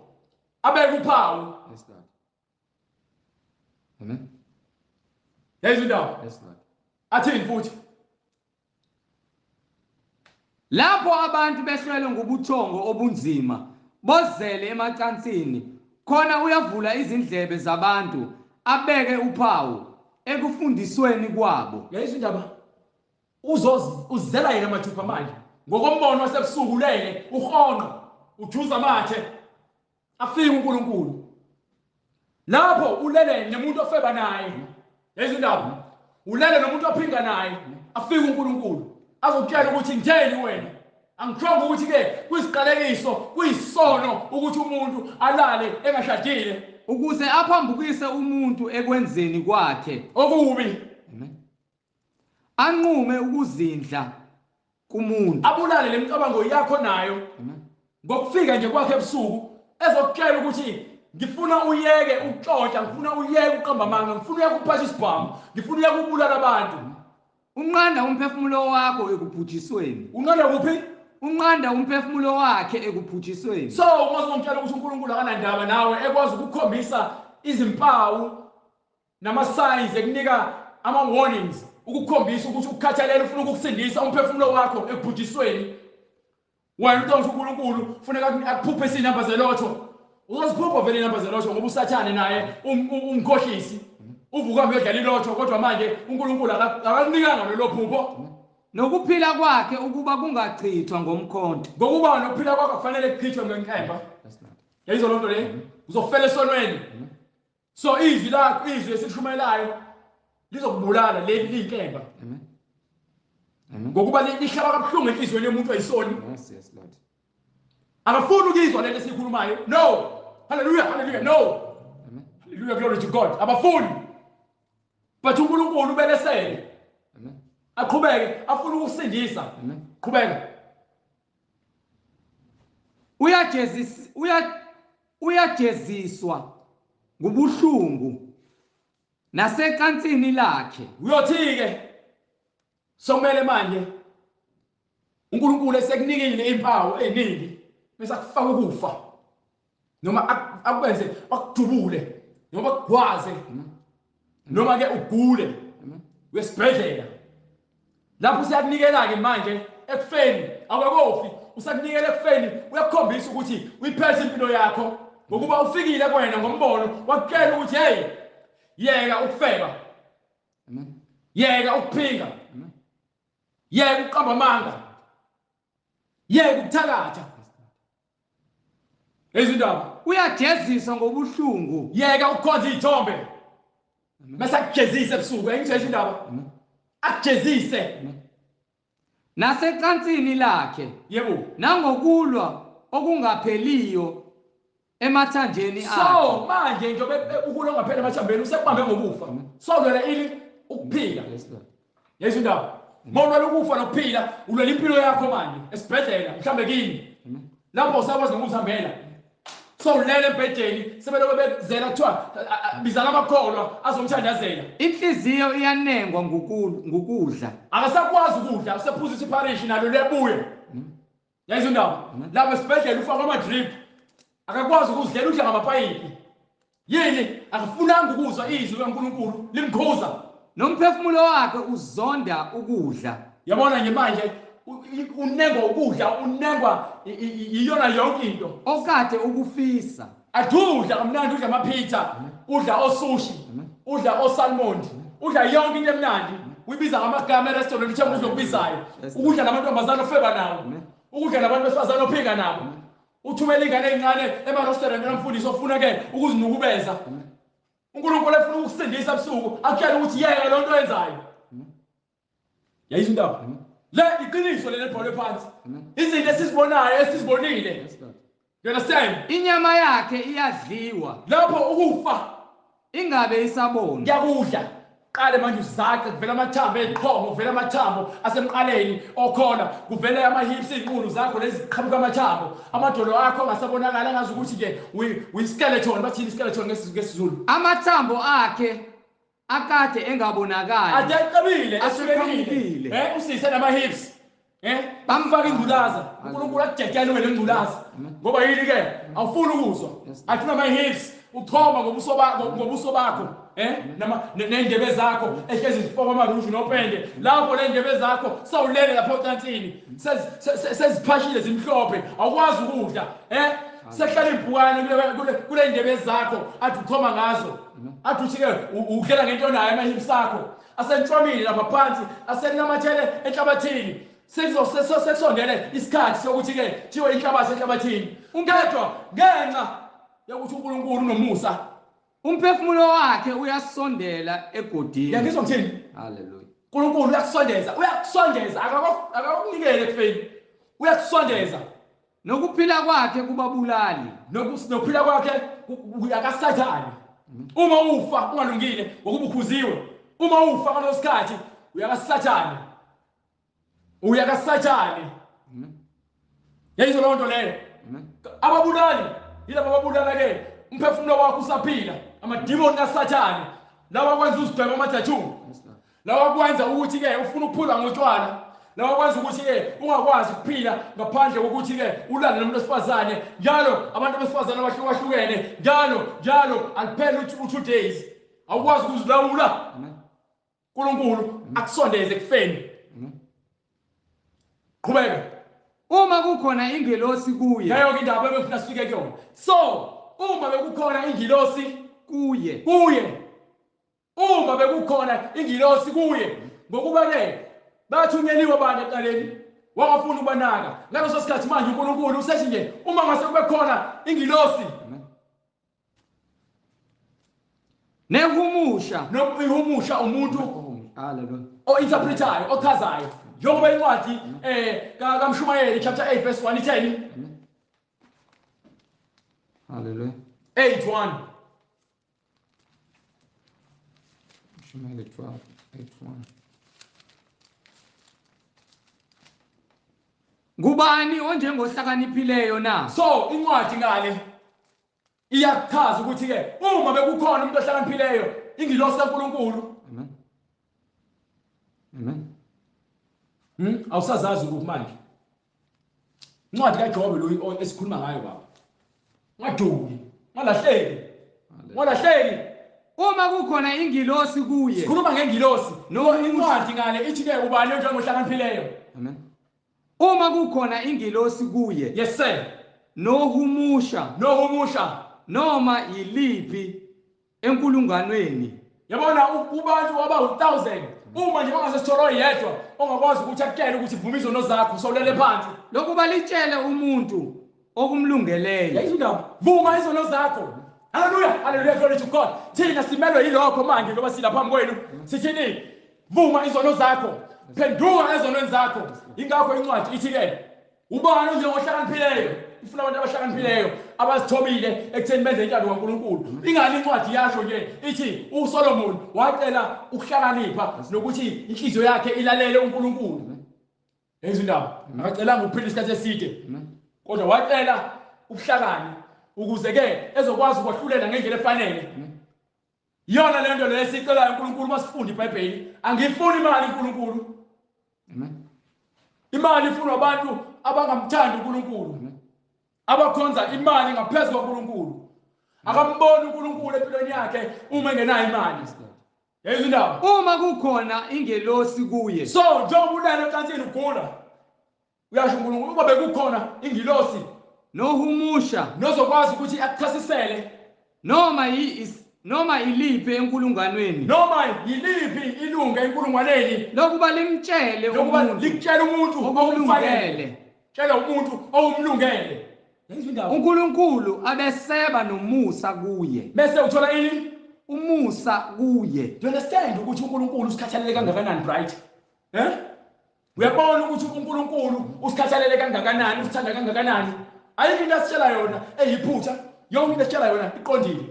abeke uphawu. Yes Lord. Amen. Yayizwa indaba? Yes Lord. Athini futhi? Lapho abantu behlelwe ngubuthongo obunzima bozele emacansini, khona uyavula izindlebe zabantu abeke uphawu ekufundisweni kwabo. Yayizwa indaba? Uzela yena mathupha manje ngokombono wasebusuku ulele uhonqa ujuza amathe, afike uNkulunkulu. Lapho ulele nomuntu ofeba naye, yayizwa indaba? Ulele nomuntu ophinga naye, afike uNkulunkulu azokutshela ukuthi ngitheni wena. Angithonga ukuthi ke kuyiziqalekiso, kuyisono ukuthi umuntu alale engashadile, ukuze aphambukise umuntu ekwenzeni kwakhe okubi. Amen. Anqume ukuzindla kumuntu, abulale lemicabango yakho nayo. Amen. Ngokufika nje kwakhe ebusuku ezokutshela ukuthi ngifuna uyeke ukutshontsha, ngifuna uyeke ukuqamba amanga, ngifuna uyeke ukuphatha isibhamu, ngifuna uyeke ukubulala abantu. Unqanda umphefumulo wakho ekubhujisweni. Unqanda kuphi? Unqanda umphefumulo wakhe ekubhujisweni. So uma uzongitshela ukuthi uNkulunkulu akanandaba nawe, ekwazi ukukhombisa izimpawu nama-signs, ekunika ama-warnings, ukukhombisa ukuthi ukukhathalela, ufuna ukukusindisa umphefumulo wakho ekubhujisweni. Wena ucabanga ukuthi uNkulunkulu kufuneka akuphuphe izinamba zelotho. Uzoziphupha vele inamba zelotho ngoba uSathane naye umkhohlisi. Uvuka uyodlala ilotho, kodwa manje uNkulunkulu akakunikanga lelo phupho. Nokuphila kwakhe ukuba kungachithwa ngomkhonto. Ngokuba nokuphila kwakhe kufanele kuchithwe ngenkemba. Yayizwa lonto le? Uzofela esonweni. So izwi lakho, izwi esishumayelayo lizokubulala, leli liyinkemba. Amen. Amen. Ngokuba lihlaba kabuhlungu enhliziyweni yomuntu oyisoni. Yes, yes Lord. Akafuni ukuyizwa lento esiyikhulumayo. No. Hallelujah, hallelujah. No. Amen. Hallelujah, glory to God. Abafuni. But uNkulunkulu ubelesele. Amen. Aqhubeke afuna ukusindisa. Amen. Qhubeka. Uyajeziswa ngubuhlungu nasecansini lakhe. Uyothi ke somele manje uNkulunkulu esekunikile impawu eziningi bese akufaka ukufa noma akwenze akudubule noma akugwaze noma ke ugule uyesibhedlela. Lapho usiyakunikela ke manje ekufeni, awukofi, usakunikela ekufeni, uyakukhombisa ukuthi uyiphethe impilo yakho ngokuba ufikile kuwena ngombono wakutshela ukuthi hey, Yeka ukufeba. Amen. Yeka ukuphinga. Amen. Yeka ukuqamba amanga. Yeka ukuthakatha. Izindaba. Uyajeziswa ngobuhlungu. Yeka ukukhonza izithombe. Bese akujezise ebusuku, engitshela indaba. Akujezise. Nasecansini lakhe. Yebo. Nangokulwa okungapheliyo emathanjeni akhe. So manje njengoba ukulwa ongapheli emathambeni usekubambe ngokufa. So lwela ili ukuphila. Yes Lord. Yezwa indaba. Mawulwela ukufa nokuphila, ulwela impilo yakho manje esibhedlela, mhlambe kini. Lapho usakwazi nokuzihambela. So ulele embhedeni, sebelokhu bezela kuthiwa bizana amakholwa azomthandazela. Inhliziyo iyanengwa ngukudla. Akasakwazi ukudla, usephuzisa iparish nalo liyabuya. Yayizwa indaba. Lapho esibhedlela ufakwa ama-drip. Akakwazi ukuzidlela, udla ngamapayipi. Yini? Akafunanga ukuzwa izwi likaNkulunkulu limkhuza. Nomphefumulo wakhe uzonda ukudla. Yabona nje manje unengwa ukudla, unengwa iyona yonke into. Okade ukufisa. Adudla kamnandi, udla amapizza, udla osushi, udla osalmon, udla yonke into emnandi. Uyibiza ngamagama e-restaurant, uthenga ukudla okubizayo. Ukudla namantombazane ofeba nawo. Ukudla nabantu besifazane ophinga nabo. Uthumela ingane ezincane ema-restaurant namfundisi ofuna ke ukuzinukubeza. uNkulunkulu efuna ukusindisa ebusuku, akutshela ukuthi yeka lo nto oyenzayo. Yayizwa indaba? Le iqiniso leli elibhalwe phansi. Izinto esizibonayo esizibonile. You understand? Inyama yakhe iyadliwa. Lapho ukufa ingabe isabona. Ngiyakudla. Qale manje uzace, kuvela amathambo eqhongo, kuvela amathambo asemqaleni okhona, kuvela ama-hips, izinqulu zakho lezi ziqhamuka amathambo, amadolo akho angasabonakala, angazi ukuthi ke uyi-skeleton, bathini i-skeleton ngesiZulu? Amathambo akhe akade engabonakali. Ade aqabile, aseqhamukile. Usise nama-hips. Bamfaka ingculaza. uNkulunkulu akujejele wena ingculaza. Ngoba yini ke? Awufuni ukuzwa. Athi unama-hips, uchoma ngobuso bakho, ngobuso bakho. Nama nendebe zakho ehlezi zifaka amaruju nopende. Lapho le ndebe zakho sawulele lapho ocansini. Seziphashile zimhlophe, awukwazi ukudla. Sekuhlala impukane kule ndebe zakho athi uchoma ngazo. Athi uthi ke udlela ngento nayo ama-hips akho. Asentshwamile lapha phansi, asenamathele enhlabathini. Sekusondele isikhathi sokuthi ke thiwe inhlabathi enhlabathini. Kodwa ngenxa yokuthi uNkulunkulu unomusa, umphefumulo wakhe uyasondela egodini. Ngiyakuzwa ngithini? Hallelujah. uNkulunkulu uyakusondeza, uyakusondeza, akakunikele ekufeni. Uyakusondeza. Nokuphila kwakhe kubabulali. Nokuphila kwakhe akasathane. Uma ufa ungalungile ngokuba ukhuziwe. Uma ufa ngaleso sikhathi uyakasathane. Uyakasathane. Yayizwa loo nto leyo. Ababulali yilabo ababulala ke umphefumulo wakho usaphila, amadimoni kaSathane lawa kwenza uzidwebe ama-tattoo, lawa kwenza ukuthi ke ufuna ukuphula ngotshwala, lawa kwenza ukuthi ke ungakwazi ukuphila ngaphandle kokuthi ke ulale nomuntu wesifazane njalo, abantu besifazane abahlukahlukene njalo njalo, alipheli u-2 days, awukwazi ukuzilawula. uNkulunkulu akusondeze ekufeni. Qhubeka. Uma kukhona ingelosi kuye. Leyo indaba ebefuna sifike kuyona. So uma bekukhona ingilosi kuye, kuye, uma bekukhona ingilosi kuye, ngokuba ke bathunyeliwe abantu ekuqaleni, wangafuna ukubanaka. Ngaleso sikhathi manje uNkulunkulu usethi nje uma ngase kube khona ingilosi nehumusha, nokuhumusha umuntu haleluya, o-interpretayo, ochazayo, njengoba incwadi kaMshumayeli chapter 8 verse 1 itheni? Haleluya. 8:1. Mshumayeli 12 8:1. Ngubani onjengohlakaniphileyo na? So incwadi ngale iyachaza ukuthi ke uma bekukhona umuntu ohlakaniphileyo, ingilosi kaNkulunkulu. Amen. Amen. Awusazazi ukuthi manje. Incwadi kaJobe lo esikhuluma ngayo baba. Ungaduki, ungalahleki. Ungalahleki. Uma kukhona ingilosi kuye. Sikhuluma ngengilosi. No, incwadi ngale ithi ke ubani onjengohlakaniphileyo. Amen. Uma kukhona ingilosi kuye. Yes sir. Nohumusha. Nohumusha. Noma yiliphi enkulungwaneni. Yabona kubantu abawu-1000 uma nje bangasesithola oyedwa ongakwazi ukuthi akutshele ukuthi vuma izono zakho sowulele phansi. Lokuba litshele umuntu okumlungeleyo. Yayizwa indaba, vuma izono zakho. Hallelujah, hallelujah, glory to God. Thina simelwe yilokho manje ngoba sila phambi kwenu. Sithini? Vuma izono zakho, phenduka ezonweni zakho. Ingakho incwadi ithi ke ubani onjengohlakaniphileyo? Ifuna abantu abahlakaniphileyo abazithobile ekutheni benze intando kaNkulunkulu. Ingani incwadi yasho nje ithi uSolomon wacela ukuhlakanipha nokuthi inhliziyo yakhe ilalele uNkulunkulu. Yezwa indaba, akacelanga ukuphila isikhathi eside, kodwa wacela ubuhlakani ukuze ke ezokwazi ukwahlulela ngendlela efanele. Iyona lento le esicelayo uNkulunkulu uma sifunda iBhayibheli. Angifuni imali uNkulunkulu. Amen. Imali ifunwa abantu abangamthandi uNkulunkulu, abakhonza imali ngaphezu kwaNkulunkulu. Akamboni uNkulunkulu empilweni yakhe uma engenayo imali. Yezwa indaba. Uma kukhona ingelosi kuye. So njengoba ulele ecansini ugula, uyasho uNkulunkulu uma bekukhona ingilosi nohumusha nozokwazi ukuthi akuchasisele noma iliphi enkulungwaneni, noma yiliphi ilunga enkulungwaneni, lokuba limtshele umuntu, likutshele umuntu okumlungele, tshela umuntu owumlungele. Yezwa indaba. uNkulunkulu abeseba nomusa kuye. Bese uthola ini? Umusa kuye. Do you understand ukuthi uNkulunkulu usikhathalele kangakanani, Bright? Eh? Uyabona ukuthi uNkulunkulu usikhathalele kangakanani, usithanda kangakanani? Ayikho into asitshela yona eyiphutha, yonke into asitshela yona iqondile.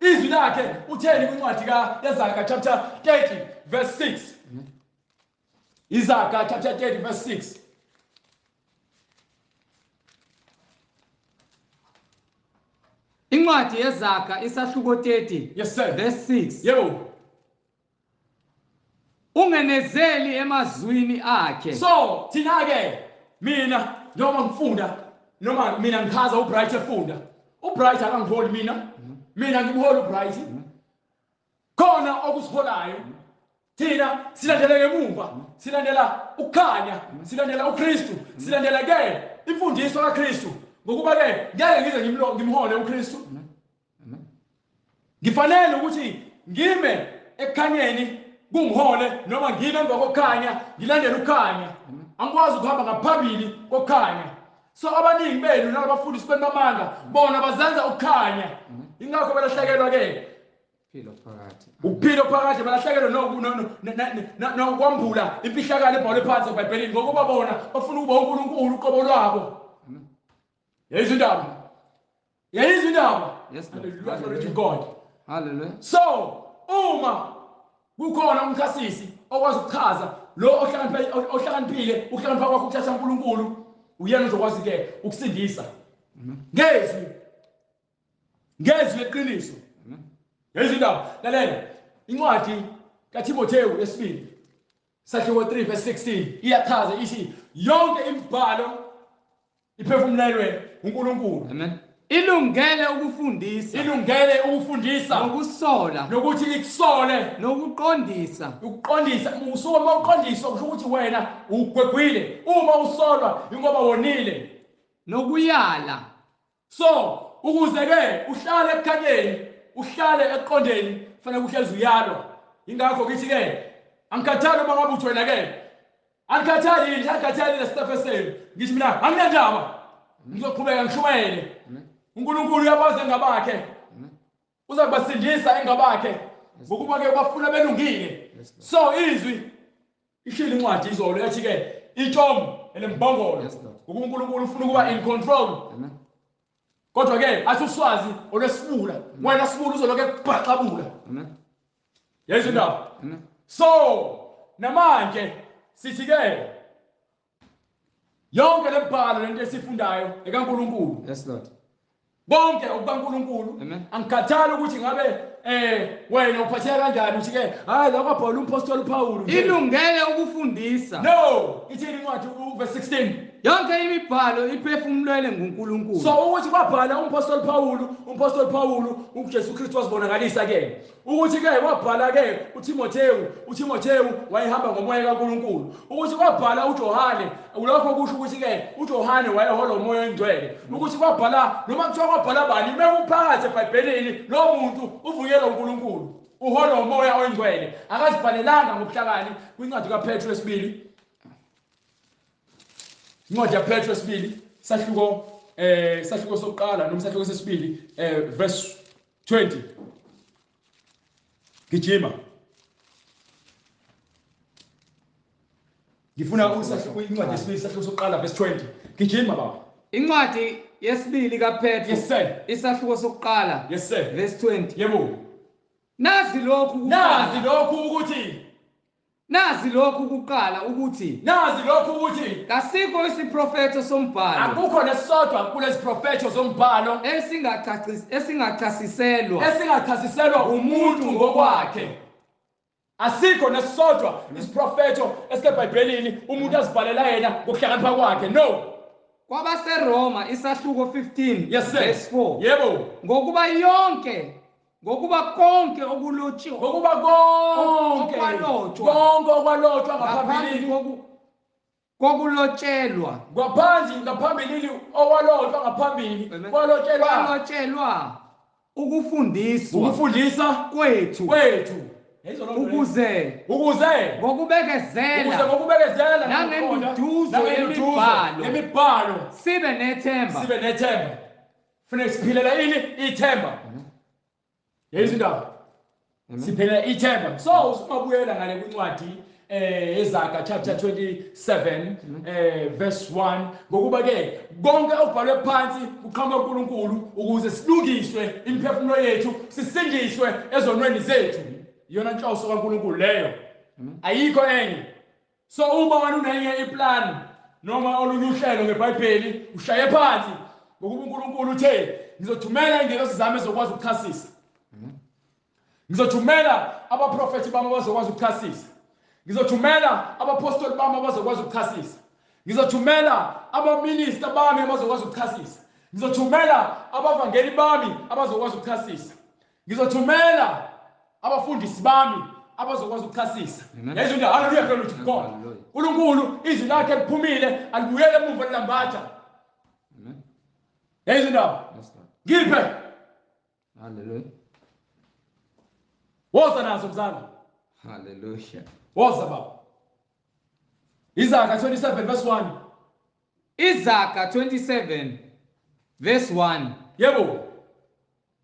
Izwi lakhe utheni kwincwadi kaYezaga chapter 30 verse 6. Izaga chapter 30 verse 6. Incwadi yeZaga isahluko 30. Yes sir. Verse 6. Yebo. Ungenezeli emazwini akhe. So thina ke mina noma ngifunda noma mina ngichaza uBright efunda, uBright akangiholi mina, mina ngimholi uBright. Khona okusiholayo thina silandela ngemuva, silandela ukukhanya, silandela uKristu, silandela ke imfundiso kaKristu. Ngokuba ke ngeke ngize ngimhole uKristu. Ngifanele ukuthi ngime ekukhanyeni kungihole, noma ngime emva kokukhanya ngilandele ukukhanya. Angikwazi ukuhamba ngaphambili kokukhanya. So abaningi benu nalabafundisi benu bamanga bona bazenza ukukhanya, ingakho belahlekelwa ke ukuphila phakathi, balahlekelwa nokwambula imfihlakalo ebhalwe phansi eBhayibhelini, ngokuba bona bafuna ukuba uNkulunkulu uqobo lwabo. Yayizwa indaba? Yayizwa indaba? Yes, Hallelujah, glory to God. Hallelujah. So uma kukhona umchasisi okwazi ukuchaza lo ohlakaniphile, ukuhlakanipha kwakho ukuthatha uNkulunkulu, uyena ozokwazi ke ukusindisa ngezwi, ngezwi leqiniso. Yayizwa indaba? Lalela incwadi kaTimothewu yesibili sahluko 3 verse 16 iyachaza, ithi yonke imibhalo iphefumulelwe uNkulunkulu. Amen. Ilungele ukufundisa, ilungele ukufundisa, nokusola, nokuthi ikusole, nokuqondisa, ukuqondisa. Usuke uma uqondiswa kusho ukuthi wena ugwegwile, uma usolwa ingoba wonile, nokuyala. So ukuze ke uhlale ekukhanyeni, uhlale ekuqondeni, kufanele uhlezi uyalwa. Ingakho ngithi ke angikhathali uma ngabe uthi wena ke angikhathali yini, angikhathali nesistaff senu. Ngithi mina anginandaba, ngizoqhubeka ngishumayele. uNkulunkulu uyabazi engabakhe, uza kubasindisa engabakhe, ngokuba ke bafuna belungile. So izwi ishilo incwadi izolo yathi ke itshomo elembongolo, ngokuba uNkulunkulu ufuna ukuba in control. Kodwa ke athi uswazi olwesibula, wena sibula uzoloke kubhaxabula. Yezwa indaba? So namanje sithi ke yonke lemibhalo lento esifundayo ekaNkulunkulu. Yes Lord. Bonke okukaNkulunkulu. Angikhathali ukuthi ngabe wena uphatheka kanjani, uthi ke hayi la kwabhala umpostoli uPaul. Ilungele ukufundisa. No, ithi incwadi verse 16. Yonke imibhalo iphefumulelwe nguNkulunkulu. So ukuthi kwabhala umpostoli Paul, umpostoli Paul uJesu Kristu wazibonakalisa ke. Ukuthi ke wabhala ke uTimothewu, uTimothewu wayehamba ngomoya kaNkulunkulu. Ukuthi kwabhala uJohane, lokho kusho ukuthi ke uJohane wayehola umoya oyingcwele. Ukuthi kwabhala noma kuthiwa kwabhala bani, mekuphakathi eBhayibhelini lo muntu uvunyelwa uNkulunkulu. Uholwa uMoya oNgcwele, akazibhalelanga ngobuhlakani. Kwincwadi kaPetru yesibili, incwadi yaPetru yesibili, sahluko sahluko sokuqala noma sahluko sesibili, verse 20. Gijima. Ngifuna usahluko incwadi yesibili sahluko sokuqala verse 20. Gijima baba. Incwadi yesibili kaPetru. Yes sir. Isahluko sokuqala. Yes sir. Verse 20. Yebo. Nazi lokhu Nazi lokhu ukuthi Nazi lokhu kuqala ukuthi Nazi lokhu ukuthi kasikho isiprofetho sombhalo, akukho nesisodwa kulezi profetho zombhalo esingachasiselwa esingachasiselwa umuntu ngokwakhe. Asikho nesisodwa isiprofetho esiseBhayibhelini umuntu azibhalela yena ngokuhlakanipha kwakhe. No. KwabaseRoma isahluko 15 Yes sir. verse 4. Yebo. Ngokuba yonke ngokuba konke okulotshiwe Ngokuba konke okwalotshwa konke okwalotshwa ngaphambi ngaphambilini kokulotshelwa ngaphambilini okwalotshwa ngaphambili kwalotshelwa kwalotshelwa ukufundiswa ukufundisa kwethu kwethu ukuze ukuze ngokubekezela ngokubekezela nangenduduzo nangenduduzo yemibhalo yemibhalo sibe nethemba. Sibe nethemba. Funeka siphilela ini? Ithemba. Yezwa indaba? Siphilela ithemba. So usungabuyela ngale kwincwadi eZaga chapter 27 verse 1, ngokuba ke konke okubhalwe phansi kuqhamuka kuNkulunkulu ukuze silungiswe imiphefumulo yethu, sisindiswe ezonweni zethu. Iyona nhloso kaNkulunkulu leyo, ayikho enye. So uma wena unenye iplan noma olunye uhlelo ngeBhayibheli, ushaye phansi, ngokuba uNkulunkulu uthe ngizothumela ingelosi zami ezokwazi ukuchasisa, ngizothumela abaprofethi bami abazokwazi ukuchasisa, ngizothumela abapostoli bami abazokwazi ukuchasisa, ngizothumela abaminista bami abazokwazi ukuchasisa, ngizothumela abavangeli bami abazokwazi ukuchasisa, ngizothumela abafundisi bami abazokwazi ukuchasisa. Yezwa nje? Haleluya, glory to God. uNkulunkulu izwi lakhe liphumile, alibuyele emuva lilambatha. Yezwa indaba? Ngiphe. Haleluya. Woza nazo mzala. Haleluya. Woza baba. Izaga 27 verse 1. Izaga 27 verse 1. Yebo.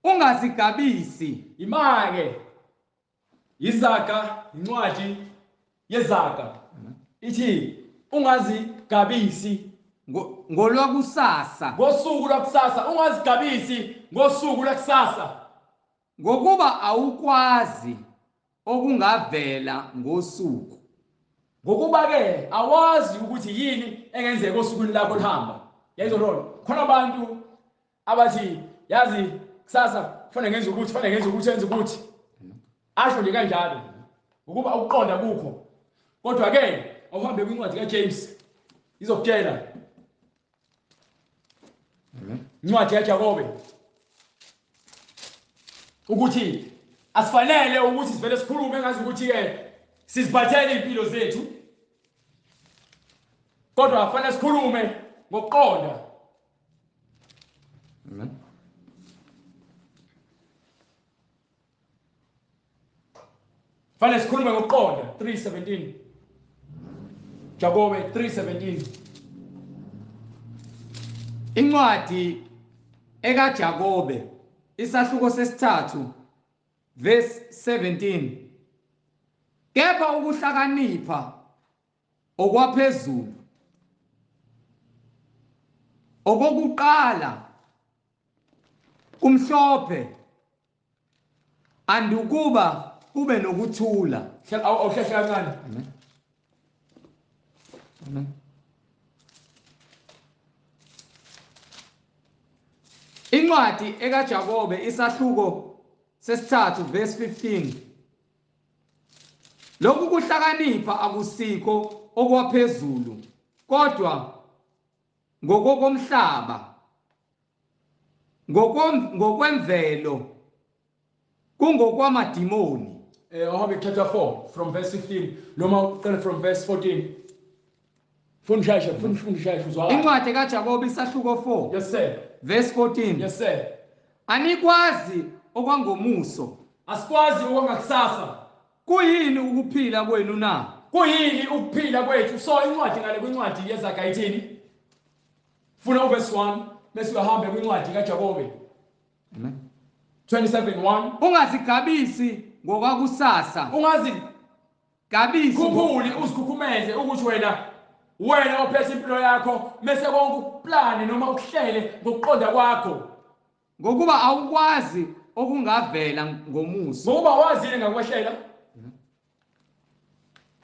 Ungazigabisi. Imake. Izaga, incwadi yeZaga. Ithi ungazigabisi ngolwakusasa. Ngosuku lwakusasa, ungazigabisi ngosuku lwakusasa. Ngokuba awukwazi okungavela ngosuku. Ngokuba ke awazi ukuthi yini engenzeka osukwini lakho lihamba. Yayizwa lona. Khona abantu abathi yazi kusasa kufanele ngenze ukuthi, kufanele ngenze ukuthi, enze ukuthi. Asho nje kanjalo. Ngokuba ukuqonda kukho. Kodwa ke awuhambe kwincwadi kaJames izokutshela. Incwadi kaJakobe ukuthi asifanele ukuthi sivele sikhulume ngazi ukuthi ke siziphathele impilo zethu, kodwa afanele sikhulume ngokuqonda. Amen. Fanele sikhulume ngokuqonda. 3:17 Jakobe 3:17. Incwadi ekaJakobe isahluko sesithathu verse 17. Kepha ukuhlakanipha okwaphezulu okokuqala kumhlophe andukuba kube nokuthula. Awuhlehla kancane. Amen. Amen. Incwadi ekaJakobe isahluko sesithathu verse 15. Lokhu kuhlakanipha akusikho okwaphezulu kodwa ngokokomhlaba, ngokwemvelo, kungokwamadimoni. Awuhambe chapter 4 from verse 15 noma uqale from verse 14. Funda usheshe, funda usheshe uzwakala. Incwadi kaJakobe isahluko 4. Yes sir. Verse 14. Yes sir. Anikwazi okwangomuso. Asikwazi okungakusasa. Kuyini ukuphila kwenu na? Kuyini ukuphila kwethu? So incwadi ngale kwincwadi yeZaga ithini? Funa uverse 1 bese uyahambe kwincwadi kaJakobe. Amen. 27:1. Ungazigabisi ngokwakusasa. Ungazigabisi. Khuphuli uzikhukhumeze ukuthi wena ophethe impilo yakho mase konke ukuplane noma ukuhlele ngokuqonda kwakho. Ngokuba awukwazi okungavela ngomuso. Ngokuba wazile ngakwehlela.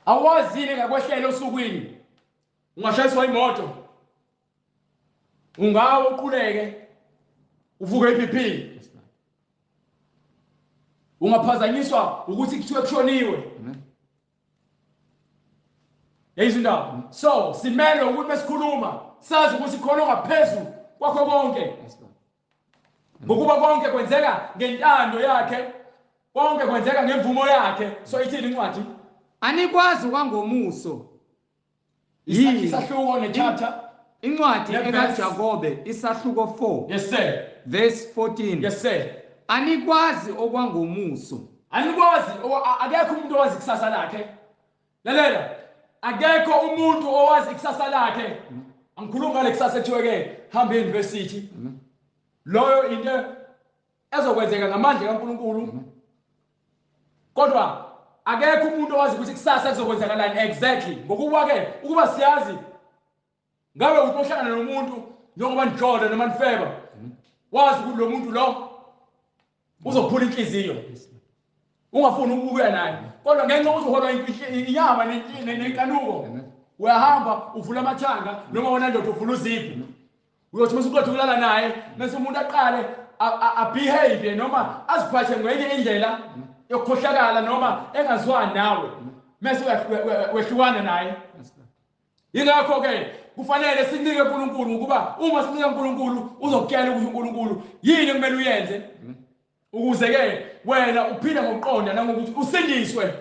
Awazile ngakwehlela osukwini. Ungashayiswa imoto. Ungawe uquleke. Uvuke iBP. Ungaphazanyiswa ukuthi kuthiwe kushoniwe. Yeyizwa indaba. So simele ukuthi mesikhuluma sazi ukuthi khona ongaphezulu kwakho konke. Ngokuba konke kwenzeka ngentando yakhe, konke kwenzeka ngemvumo yakhe. So ithini incwadi? Anikwazi kwangomuso. Isahluko nechapter. Incwadi ekaJakobe isahluko 4. Yes sir. Verse 14. Yes sir. Anikwazi okwangomuso. Anikwazi, akekho umuntu owazi ikusasa lakhe. Lalela, akekho umuntu owazi ikusasa lakhe. Angikhulumi ngale kusasa ethiwe ke hamba e-university. Loyo into ezokwenzeka ngamandla kaNkuluNkulu. Kodwa akekho umuntu owazi ukuthi kusasa kuzokwenzakalani exactly. Ngokuba ke ukuba siyazi ngabe uthi uhlangana nomuntu njengoba nijola noma nifeba, wazi ukuthi lo muntu lo uzophula inhliziyo, ungafuni ukubuya naye, kodwa ngenxa ukuthi uholwa inyama nenkanuko uyahamba uvula amathanga noma wena ndoda uvula uziphu, uyothi mase uqeda ukulala naye mase umuntu aqale abehave noma aziphathe ngenye indlela yokukhohlakala noma engazwani nawe, mase wehlukana naye. Yingakho ke kufanele sinike uNkulunkulu, ngokuba uma sinike uNkulunkulu uzokutshela ukuthi uNkulunkulu yini ekumele uyenze ukuze ke wena uphile ngokuqonda nangokuthi usindiswe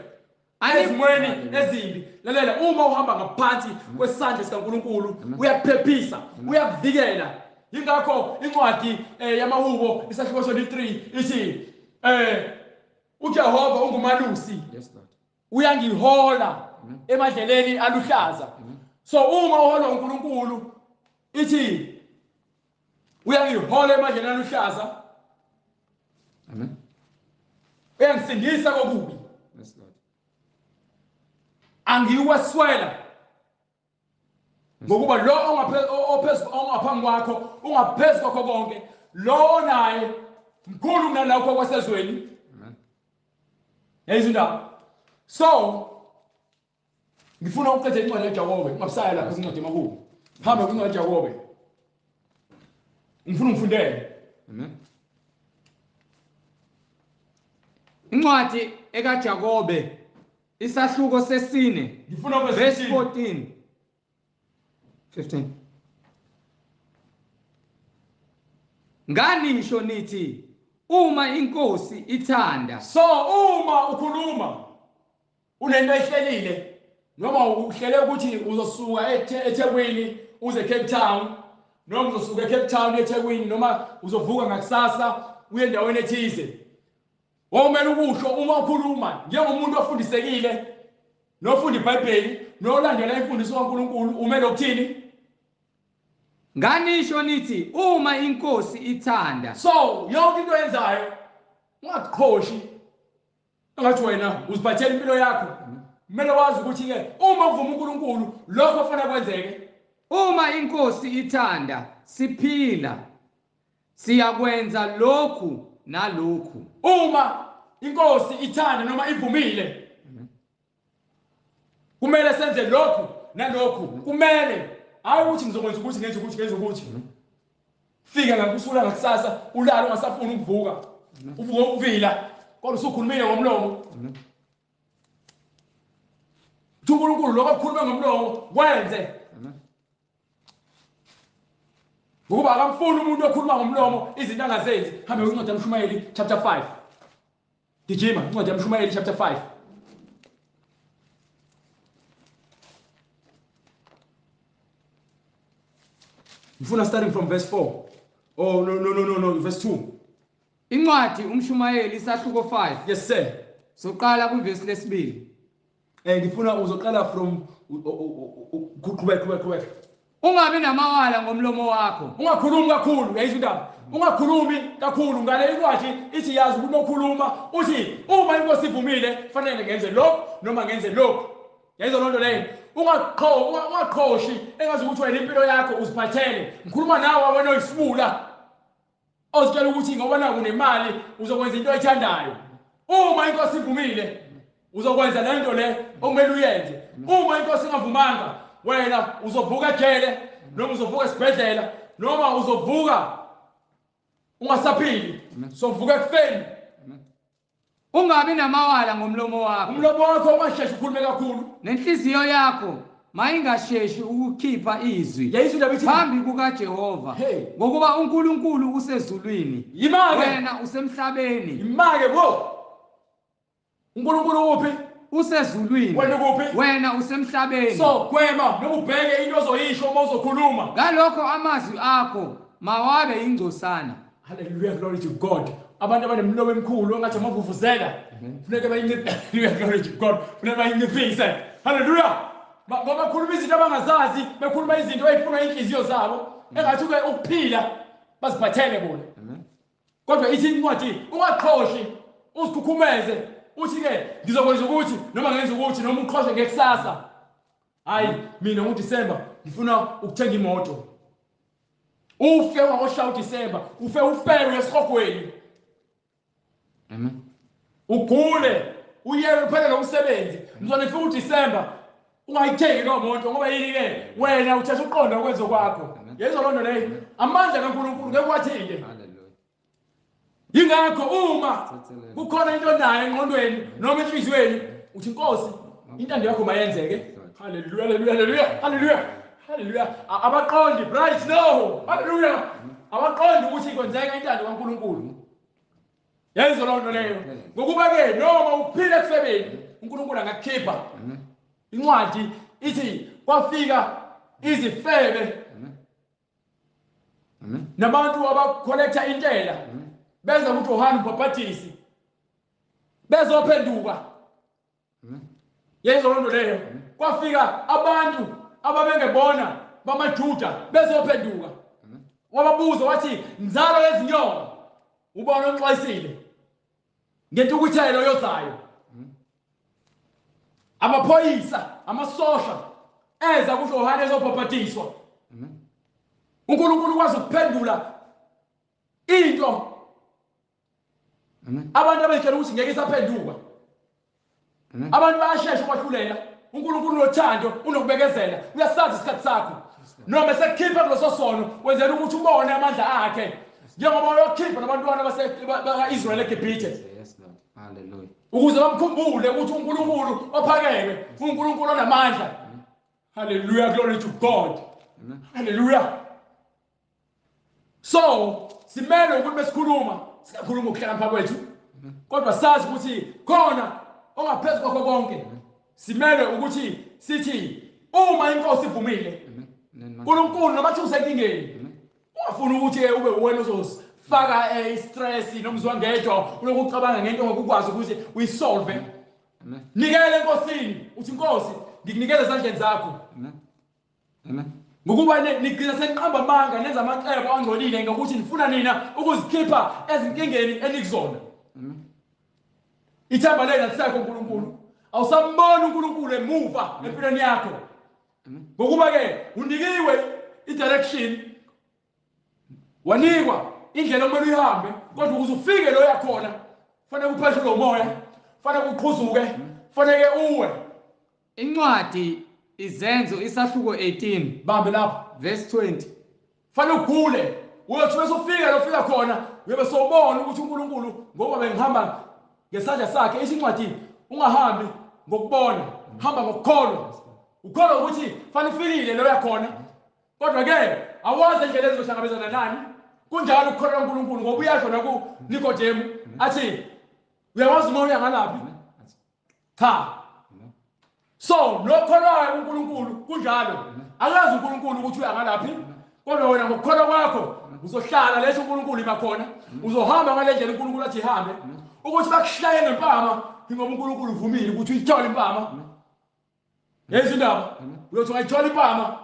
ezimweni ezimbi. Lalela, uma uhamba ngaphansi kwesandla sikaNkulunkulu uyakuphephisa, uyakuvikela. Yingakho incwadi yamaHubo isahluko 23 ithi uJehova ungumalusi, uyangihola emadleleni aluhlaza. So uma uholwa uNkulunkulu ithi uyangihola emadleleni aluhlaza. Amen. Uyangisindisa kokubi. Yes Lord. Angiweswela. Ngokuba lo ongaphambi kwakho ungaphezulu kwakho konke, lo naye mkhulu kunalokho kwasezweni. Amen. Yayizwa indaba. So ngifuna ukuqeda incwadi kaJakobe, ungabusaya lapho incwadi yamaHubo. Hamba kwincwadi kaJakobe. Ngifuna ungifundele. Amen. Incwadi ekaJakobe isahluko sesine. Ngifuna verse 14. 15. Nganisho nithi uma inkosi ithanda. So uma ukhuluma unento ehlelile noma uhlele ukuthi uzosuka eThekwini uze Cape Town, noma uzosuka eCape Town eThekwini, noma uzovuka ngakusasa uye endaweni ethize, wawumele ukusho uma ukhuluma njengomuntu ofundisekile nofunda iBhayibheli nolandela imfundiso kaNkulunkulu, umele ukuthini? Nganisho nithi uma inkosi ithanda. So yonke into oyenzayo ungakuqhoshi engathi wena uziphathela impilo yakho. Kumele wazi ukuthi ke uma uvuma uNkulunkulu lokho kufanele kwenzeke. Uma inkosi ithanda siphila, siyakwenza lokhu nalokhu. Uma inkosi ithanda noma ivumile, kumele senze lokhu nalokhu. Kumele, hayi ukuthi ngizokwenza ukuthi ngenze ukuthi ngenze ukuthi. Fika ngakusula ngakusasa ulala ungasafuni ukuvuka, uvuke ukuvila, kodwa usukhulumile ngomlomo. uNkulunkulu lokho akukhulume ngomlomo kwenze. Ngokuba akamfuni umuntu okhuluma ngomlomo izinto angazenzi. Hambe kwincwadi yaMshumayeli chapter 5. Gijima incwadi yaMshumayeli chapter 5. Ngifuna starting from verse 4. Oh no, verse 2. Incwadi umshumayeli isahluko 5. Yes sir. Soqala kwivesi lesibili. Ngifuna uzoqala from qhubeka qhubeka qhubeka. Ungabi namawala ngomlomo wakho. Ungakhulumi kakhulu, uyayizwa indaba. Ungakhulumi kakhulu ngale incwadi ithi yazi ukuthi ukhuluma uthi uma inkosi ivumile fanele ngenze lokhu noma ngenze lokhu. Yayizwa lonto leyo. Ungaqhoshi engazi ukuthi wena impilo yakho uziphathele. Ngikhuluma nawe wena oyisibula. Ozitshela ukuthi ngoba naku nemali uzokwenza into oyithandayo. Uma inkosi ivumile uzokwenza le nto le okumele uyenze. Uma inkosi ingavumanga wena uzovuka ejele noma uzovuka esibhedlela noma uzovuka ungasaphili, sovuka ekufeni. Ungabi namawala ngomlomo wakho. Umlomo wakho ungasheshi ukhulume kakhulu. Nenhliziyo yakho mayingasheshi ukukhipha izwi phambi kukaJehova, ngokuba uNkulunkulu usezulwini, wena usemhlabeni. Imake bo. uNkulunkulu uphi? Usezulwini. Wena ukuphi? Wena usemhlabeni. So gwema noma ubheke into ozoyisho uma uzokhuluma. Ngalokho amazwi akho mawabe ingcosana. Hallelujah, glory to God. Abantu abanemlomo emikhulu engathi amavuvuzela funeke bayinciphise. Glory to God. Funeke bayinciphise. Hallelujah. Ngoba bakhuluma izinto abangazazi, bekhuluma izinto ezifunwa inhliziyo zabo, engathi ke ukuphila baziphathele bona. Kodwa ithi incwadi ungaqhoshi, uzikhukhumeze, uthi ke ngizokwenza ukuthi noma ngenza ukuthi noma uqhoshe ngekusasa. Hayi mina ngoDisemba ngifuna ukuthenga imoto. Ufe wakoshaya uDisemba, ufe ufele esihogweni. Amen. Ugule, uye uphelele umsebenzi. Mzwane fika uDisemba ungayithengi lo moto ngoba yini ke wena uthatha uqonda ukwenza kwakho. Yezwa lonto leyo. Amandla kaNkulunkulu ngeke wathinte. Hallelujah. Yingakho uma kukhona into nayo engqondweni noma enhliziyweni uthi Nkosi intando yakho mayenzeke. Hallelujah, hallelujah, hallelujah, hallelujah. Hallelujah. Abaqondi bright no. Hallelujah. Abaqondi ukuthi kwenzeka intando kaNkulunkulu. Yayizwa lonto leyo. Ngokuba ke noma uphila ekufebeni uNkulunkulu angakukhipha. Incwadi ithi kwafika izifebe nabantu abacollecta intela beza kuJohane uMbhaphathisi bezophenduka. Yayizwa lonto leyo. Kwafika abantu ababengebona bamaJuda bezophenduka. Wababuza wathi nzalo yezinyoka ubona oxwayisile ngentukuthelo yozayo. Amaphoyisa, amasosha eza kuJohane ezobhaphatiswa. uNkulunkulu kwazi ukuphendula into abantu abetshela ukuthi ngeke isaphenduka. Abantu bayashesha ukwahlulela. uNkulunkulu unothando, unokubekezela, uyasazi isikhathi sakho. Noma sekukhipha kuleso sono wenzela ukuthi ubone amandla akhe, njengoba wakhipha nabantwana baka-Israyeli eGibhithe. Yes Lord. Hallelujah. Ukuze bamkhumbule ukuthi uNkulunkulu ophakeme, uNkulunkulu onamandla. Hallelujah, glory to God. Hallelujah. So simele ukuthi besikhuluma singakhuluma ukuhlakanipha kwethu, kodwa sazi ukuthi khona ongaphezulu kwakho konke. Simele ukuthi sithi uma inkosi ivumile, uNkulunkulu noma thi usenkingeni, ungafuni ukuthi ube wena uzosifaka istress nomzwangedwa ulokucabanga ngento ngokukwazi ukuthi uyisolve. Nikele enkosini, uthi Nkosi ngikunikele ezandleni zakho. Amen. Ngokuba nigcina seniqamba amanga nenza amacebo angcolile ngokuthi nifuna nina ukuzikhipha ezinkingeni enikuzona. Ithemba lenu alisekho uNkulunkulu. Awusamboni uNkulunkulu emuva empilweni yakho. Ngokuba ke unikiwe i-direction, wanikwa indlela okumele uyihambe, kodwa ukuze ufike lo yakhona fanele upheshulwe umoya, fanele uqhuzuke, fanele uwe. Incwadi Izenzo isahluko 18 bambe lapho verse 20. Fanele ugule, uyothi bese ufika lo fika khona uyobe sowubona ukuthi uNkulunkulu ngoba bengihamba ngesandla sakhe. Ithi incwadi ungahambi ngokubona, hamba ngokukholwa. Ukholwa ukuthi fanele ufikile lo yakhona, kodwa ke awazi indlela ezizohlangabezana nani. Kunjalo ukukholwa uNkulunkulu ngoba uyasho nakuNikodemu athi uyawazi uma uya ngalaphi? Cha. So nokholwayo uNkulunkulu kunjalo, akazi uNkulunkulu ukuthi uya ngalaphi, Kodwa wena ngokukholwa kwakho uzohlala leso uNkulunkulu ima khona, uzohamba ngale ndlela uNkulunkulu athi ihambe. Ukuthi bakushaye ngempama ngoba uNkulunkulu uvumile ukuthi uyithole impama. Yezwa indaba? Uyothi ungayithola impama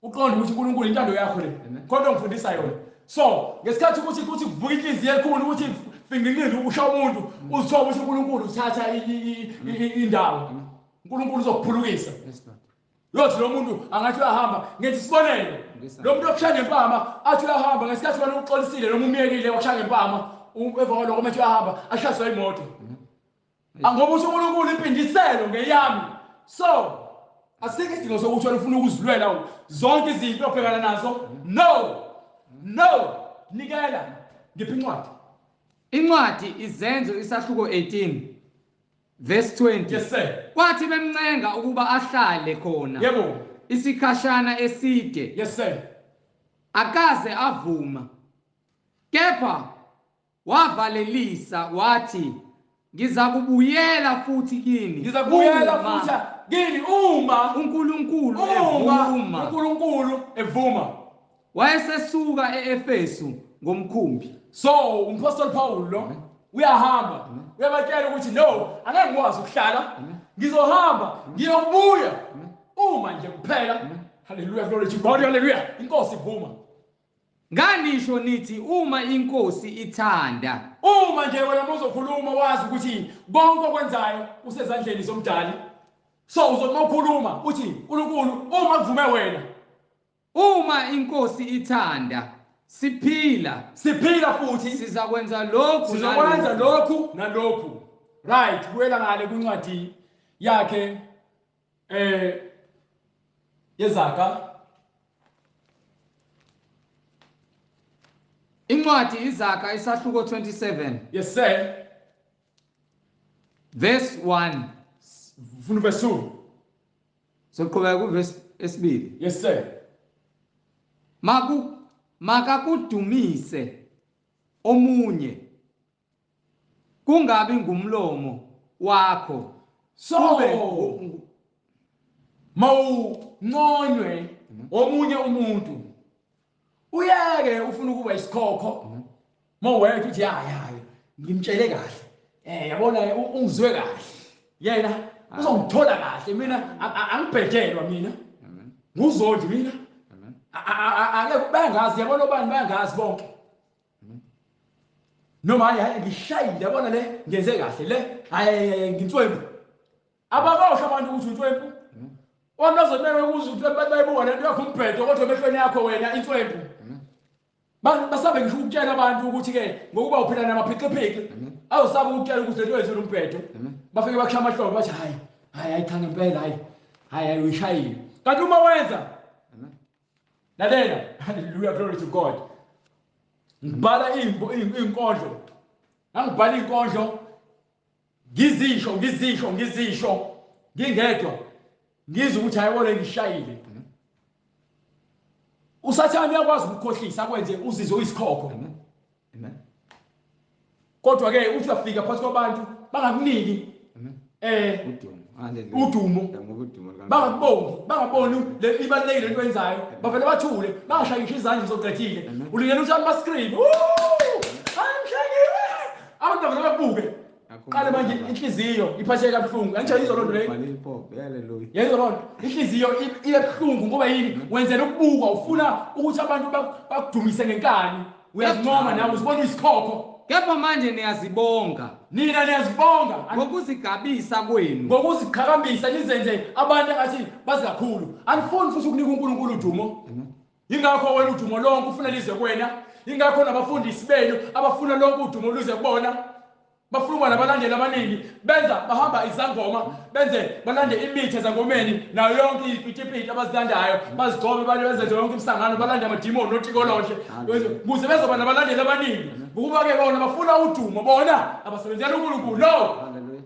uqonde ukuthi uNkulunkulu intando yakho le. Kodwa ngifundisa yona. So ngesikhathi ukuthi kuthi kuvuka inhliziyo elikhulu ukuthi fingiqile usha umuntu uzithola ukuthi uNkulunkulu uthatha indawo. uNkulunkulu uzokuphulukisa. Uyothi lo muntu angathi uyahamba ngenza isibonelo. Lo muntu okushaya ngempama athi uyahamba ngesikhathi wena uxolisile noma umyekile wakushaya ngempama emva kwalokho methi uyahamba ashayiswa imoto. Ngoba uthi uNkulunkulu impindiselo ngeyami. So asikho isidingo sokuthi wena ufuna ukuzilwela zonke izinto obhekana nazo. No. No. Nikela. Ngiphi incwadi. Incwadi Izenzo isahluko 18 verse 20. Yes sir. Kwathi bemncenga ukuba ahlale khona. Yebo. Isikhashana eside. Yes sir. Akaze avuma. Kepha wavalelisa wathi ngizakubuyela futhi kini. Ngizakubuyela futhi kini uma uNkulunkulu evuma. uNkulunkulu evuma. Wayesesuka eEfesu ngomkhumbi. So umpostoli Paul lo uyahamba uyabatshela ukuthi no angeke ngikwazi ukuhlala ngizohamba ngiyobuya uma nje kuphela. Hallelujah, glory to God, hallelujah. Inkosi ivuma. Nganisho nithi uma inkosi ithanda. Uma nje wena uzokhuluma wazi ukuthi konke okwenzayo usezandleni zomdali. So uzothi mawukhuluma uthi uNkulunkulu uma kuvume wena. Uma inkosi ithanda siphila. Siphila futhi sizakwenza lokhu. Sizakwenza lokhu nalokhu. Right, buyela ngale kwincwadi yakhe yeZaga. Incwadi iZaga isahluko 27. Yes sir. Verse 1. Funa verse 2. Soqhubeka ku verse esibili. Yes sir. Makakudumise omunye kungabi ngumlomo wakho. So mawunconywe omunye umuntu uyeke ufuna ukuba isikhokho mawethu uthi hayi ngimtshele kahle yabona ungizwe kahle yena uzongithola kahle mina angibhejelwa mina nguzondi mina angeke bangazi yabona obani bangazi bonke noma hayi ngishayile yabona le ngenze kahle le hayi ngintswembu abakosho abantu ukuthi untwempu abantu bazobeka ukuthi untwempu bayibuka lento yakho umbhedo kodwa emehlweni yakho wena intswempu basabe ngisho ukutshela abantu ukuthi ke ngokuba uphila namaphixiphixi awusaba ukutshela ukuthi lento yenziwe umbhedo bafike bakushaya amahlombe bathi hayi hayi hayi cha ngempela hayi hayi uyishayile kanti uma wenza lalela hallelujah glory to God ngibhala inkondlo ngangibhala inkondlo ngizisho ngizisho ngizisho ngingedwa ngizwe ukuthi hayi wona ngishayile usathane uyakwazi ukukhohlisa akwenze uzizwe uyisikhokho. Amen. Kodwa ke uthi uyafika phakathi kwabantu bangakuniki udumo. Udumo. Hallelujah. Bangakubongi, bangaboni le ibalulekile into oyenzayo. Bavele bathule, bangashayi ngisho izandla uzoqedile. Ulindele ukuthi abantu bascream. Angishayile. Abantu bavele bakubuke. Qale manje inhliziyo iphatheke kabuhlungu. Angitshela izolo nto leyo. Hallelujah. Yezwa loo nto. Inhliziyo ibe buhlungu ngoba yini? Wenzela ukubukwa, ufuna ukuthi abantu bakudumise ngenkani. Uyazincoma nawe uzibona isikhokho. Kepha manje niyazibonga. Nina niyazibonga ngokuzigabisa kwenu. Ngokuziqhakambisa nizenze abantu engathi bazi kakhulu. Anifuni futhi ukunika uNkulunkulu udumo. Ingakho wena udumo lonke ufuna lize kuwena. Ingakho nabafundisi benu abafuna lonke udumo luze kubona. Bafuna ukuba nabalandeli abaningi, benza bahamba izangoma, benze balande imithi ezangomeni nayo yonke ipitipiti abazilandayo, bazigcobe benze yonke imisangano, balande amadimoni notikoloshe ukuze bezoba nabalandeli abaningi. Ngokuba ke bona bafuna udumo, bona abasebenzela uNkulunkulu. No. Hallelujah.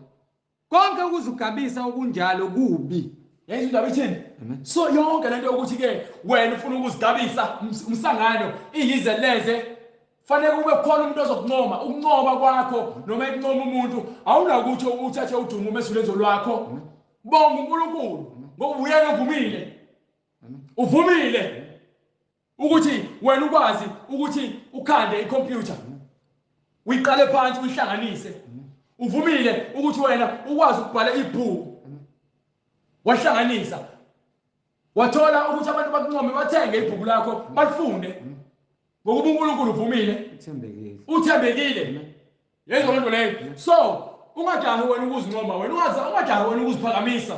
Konke ukuzigabisa okunjalo kubi. Yayizwa indaba ithini? So yonke lento yokuthi ke wena ufuna ukuzigabisa umsangano iyize leze fanele kube khona umuntu ozokuncoma. Ukuncoma kwakho noma ekuncoma umuntu awunakuthi uthathe udumo mesulenzo lwakho. Bonga uNkulunkulu ngoba uyena uvumile. Uvumile. Ukuthi wena ukwazi ukuthi ukhande ikhompyutha, uyiqale phansi uyihlanganise. Uvumile ukuthi wena ukwazi ukubhala ibhuku, wahlanganisa, wathola ukuthi abantu bakuncome, bathenge ibhuku lakho, balifunde, ngokuba uNkulunkulu uvumile, uthembekile, uthembekile. Yezo lento leyo. So ungajahi wena ukuzincoma, wena ungajahi wena ukuziphakamisa.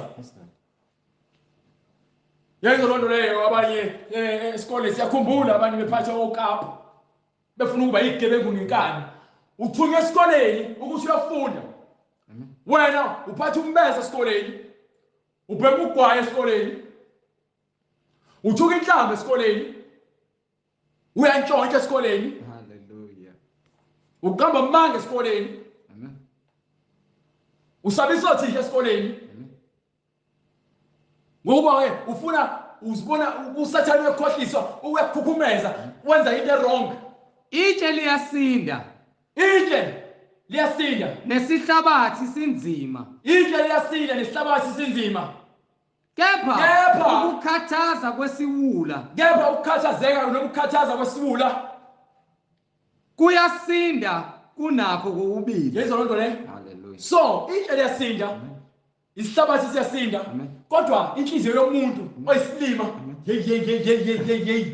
Yezo lento leyo. Abanye esikoleni siyakhumbula abanye bephatha okapu, befuna ukuba yigebengu ngenkani. Uthunywa esikoleni ukuthi uyafunda, wena uphatha umbeza esikoleni, ubhema ugwayi esikoleni, uthuka inhlamba esikoleni, uyantshontsha esikoleni. Hallelujah. Uqamba amanga esikoleni. Amen. Usabisa othisha esikoleni. Ngokuba ke ufuna uzibona uSathane uyakhohliswa, uyakukhukhumeza, wenza into wrong. Itshe liyasinda. Itshe liyasinda. Nesihlabathi sinzima. Itshe liyasinda nesihlabathi sinzima. Kepha ukukhathaza kwesiwula. Kepha ukukhathazeka nokukhathaza kwesiwula kuyasinda kunakho kokubili. Yezwa lonto le? Hallelujah. So itshe liyasinda, isihlabathi siyasinda, kodwa inhliziyo yomuntu oyisilima hey hey hey hey hey hey hey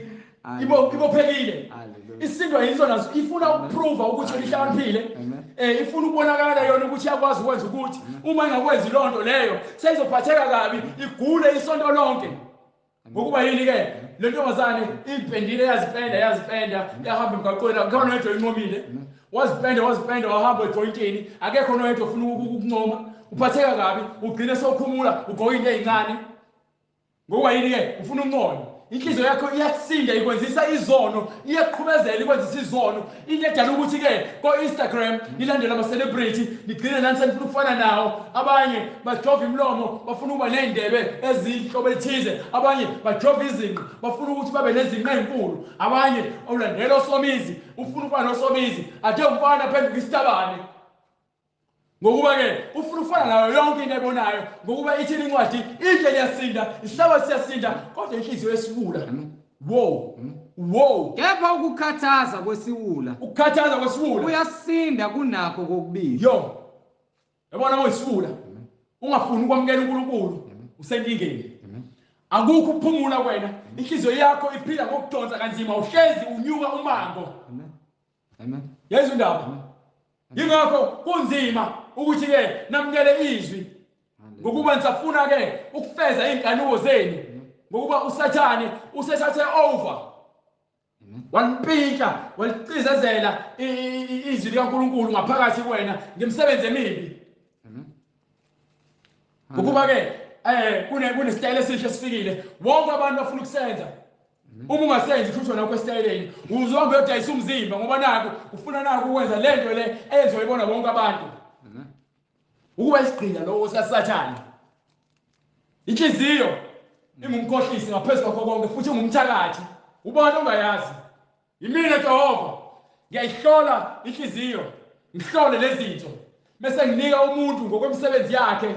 ibophekile. Isindwa yizona, ifuna ukuprova ukuthi ihlakaniphile, ifuna ukubonakala yona ukuthi iyakwazi ukwenza ukuthi uma ingakwenzi lonto leyo seyizophatheka kabi, igule isonto lonke. Ngokuba yini ke le ntombazane ipendile, yazipenda yazipenda, yahamba emgaqweni, akukho noyedwa oyincomile. Wazipenda wazipenda, wahamba ejoyintini, akekho noyedwa ofuna ukukuncoma. Uphatheka kabi, ugcine sewukhumula, ugqoka into ey'ncane. Ngokuba yini ke ufuna uncono. Inhliziyo yakho iyakusinda, ikwenzisa izono, iyaqhubezela ikwenzisa izono. Into edala ukuthi ke ko-Instagram nilandele ama-celebrity, nigcine nani senifuna ukufana nawo. Abanye bajova imilomo, bafuna ukuba ney'ndebe ezinhlobo elithize. Abanye bajova izinqa, bafuna ukuthi babe nezinqa ey'nkulu. Abanye ulandela osomizi, ufuna ukuba nosomizi, ade umfana phenduka isitabane. Ngokuba ke ufuna ukufana nayo yonke into ayibonayo, ngokuba ithini incwadi, itshe liyasinda, isihlabathi siyasinda, kodwa inhliziyo yesiwula. Wo wo. Kepha ukukhathaza kwesiwula, ukukhathaza kwesiwula kuyasinda kunakho kokubili. Yo, yabona ngoyisiwula ungafuni ukwamukela uNkulunkulu, usenkingeni. Akukho ukuphumula kwena, inhliziyo yakho iphila ngokudonsa kanzima, uhlezi unyuka umango. Amen. Amen. Yezwa indaba. Yingakho kunzima ukuthi ke namukele izwi, ngokuba nisafuna ke ukufeza izinkanuko zenu, ngokuba uSathane usethathe over, walimpintsha, walicizezela izwi likaNkulunkulu ngaphakathi kuwena ngemisebenzi emibi. Ngokuba ke kunesitayela esihle esifikile, wonke abantu bafuna ukusenza. Uma ungasenzi kusho nakho esitayeleni, uzohamba uyodayisa umzimba, ngoba naku ufuna naku ukwenza lento le eyenziwa ibona bonke abantu. Ukuba isigqila lokho sikaSathane. Inhliziyo ingumkhohlisi ngaphezu kwakho konke, futhi ingumthakathi. Ubani ongayazi? Yimina Jehova, ngiyayihlola inhliziyo, ngihlole lezinto, bese nginika umuntu ngokwemisebenzi yakhe.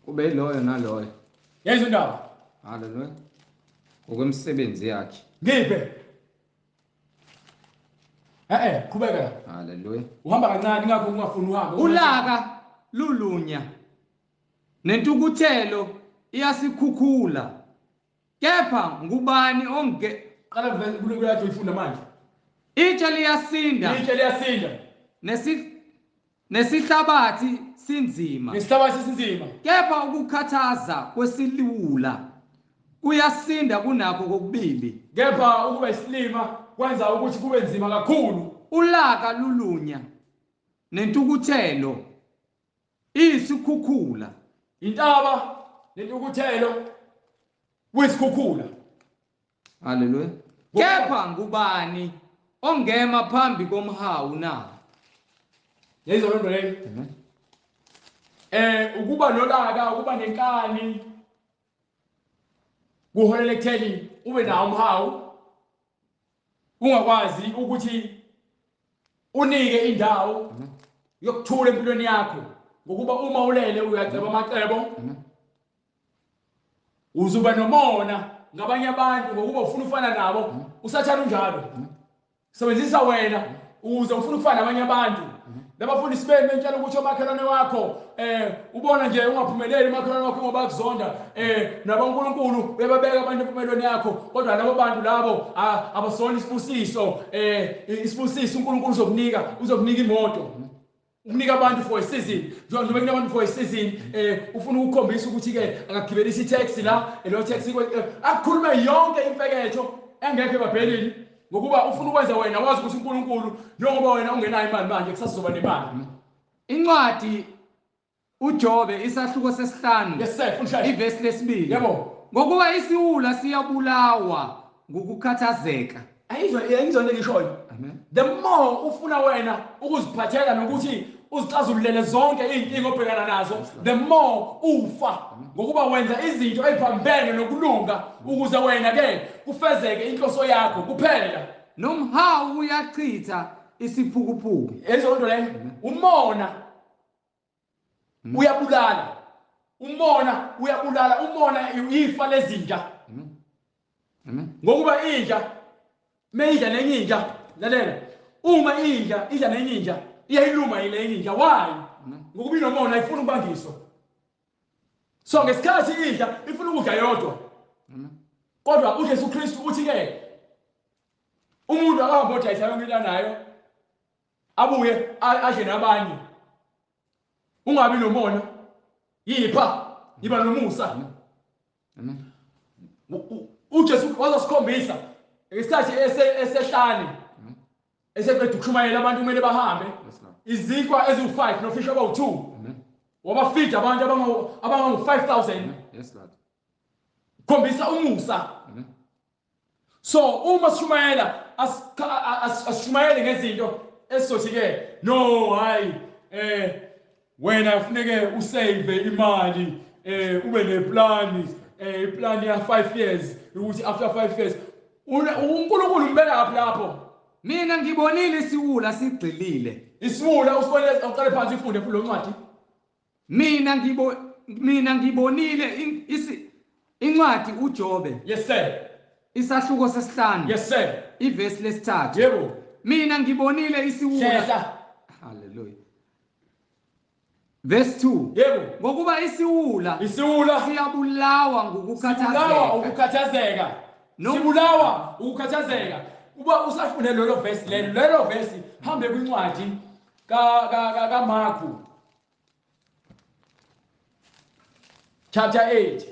Kube yiloyo naloyo. Yezwa indaba. Hallelujah. Ngokwemisebenzi yakhe. Ngiphe. Qhubeka. Hallelujah. Uhamba kancane ngakho ungafuni uhambe. Ulaka lulunya nentukuthelo iyasikhukhula. Kepha ngubani onge qala kuloko yakho ifunda manje. Itshe liyasinda. Itshe liyasinda. Nesihlabathi sinzima. Nesihlabathi sinzima. Kepha ukukhathaza kwesiliwula kuyasinda kunakho kokubili. Kepha ukuba isilima kwenza ukuthi kube nzima kakhulu. Ulaka lulunya nentukuthelo iyisikhukhula. Intaba nentukuthelo kuyisikhukhula. Haleluya. Kepha ngubani ongema phambi komhawu na? Yezwa lento leyo. Ukuba nolaka, ukuba nenkani kuholela ekutheni ube nawo umhawu, ungakwazi ukuthi unike indawo yokuthula empilweni yakho, ngokuba uma ulele uyaceba amacebo, uzuba nomona ngabanye abantu ngokuba ufuna ufana nabo. Usathana unjalo, sebenzisa wena ukuze ufuna ukufana nabanye abantu. Labafundisi benu bentshela ukuthi omakhelwane wakho ubona nje ungaphumeleli umakhelwane wakho ngoba akuzonda, nabaNkulunkulu uyababeka abantu empumelweni yakho, kodwa labo bantu labo abasona isibusiso. Isibusiso uNkulunkulu uzokunika imoto, ukunika abantu for a season. Njengoba kunika abantu for a season, ufuna ukukhombisa ukuthi ke akagibelisa i-taxi la, lo taxi akukhulume yonke imfeketho engekho eBhayibhelini, ngokuba ufuna ukwenza wena wazi ukuthi uNkulunkulu njengoba wena ungenayo imali manje kusasa uzoba nemali. Incwadi uJobe isahluko sesihlanu. Yes sir, fundisha. Ivesi lesibili. Yebo. Ngokuba isiwula siyabulawa ngokukhathazeka. Ayizwa ngishoyo. Amen. The more ufuna wena ukuziphathela nokuthi uzixazululele zonke izinkinga obhekana nazo, the more ufa, ngokuba wenza izinto eziphambene nokulunga ukuze wena ke kufezeke inhloso yakho kuphela. Nomhawu uyachitha isiphukuphuku. Ezo nto leyo, umona uyabulala. Umona uyabulala. Umona ifa lezinja. Ngokuba inja meyidla nenye inja, lalela, uma inja idla nenye inja iyayiluma ile inja. Why? Ngokuba inomona, ayifuni ukubangiswa. So ngesikhathi idla ifuna ukudla yodwa. Kodwa uJesu Kristu uthi ke umuntu akahambe odayisa yonke into anayo, abuye adle nabanye. Ungabi nomona, yipha, yiba nomusa. uJesu wazosikhombisa ngesikhathi esehlane eseqeda ukushumayela abantu kumele bahambe, izinkwa eziwu-5 nofishi abawu-2, wabafida abantu abangangu-5000. Yes Lord. Khombisa umusa. So uma sishumayela asishumayele ngezinto esizothi ke no hayi wena kufuneke usave imali, ube neplan, iplan ya 5 years, ukuthi after 5 years uNkulunkulu umbeka lapho lapho. Mina ngibonile isiwula sigxilile. Isiwula usibonile, uqale phansi ufunde futhi lo ncwadi. Mina ngibonile incwadi uJobe. Yes sir. Isahluko sesihlanu. Yes sir. Ivesi lesithathu. Yebo. Mina ngibonile isiwula. Hallelujah. Verse 2. Yebo. Ngokuba isiwula siyabulawa ngokukhathazeka. Sibulawa ukukhathazeka. Sibulawa ukukhathazeka. Uba usafune lelo verse lelo verse hambe kwincwadi ka Marku chapter 8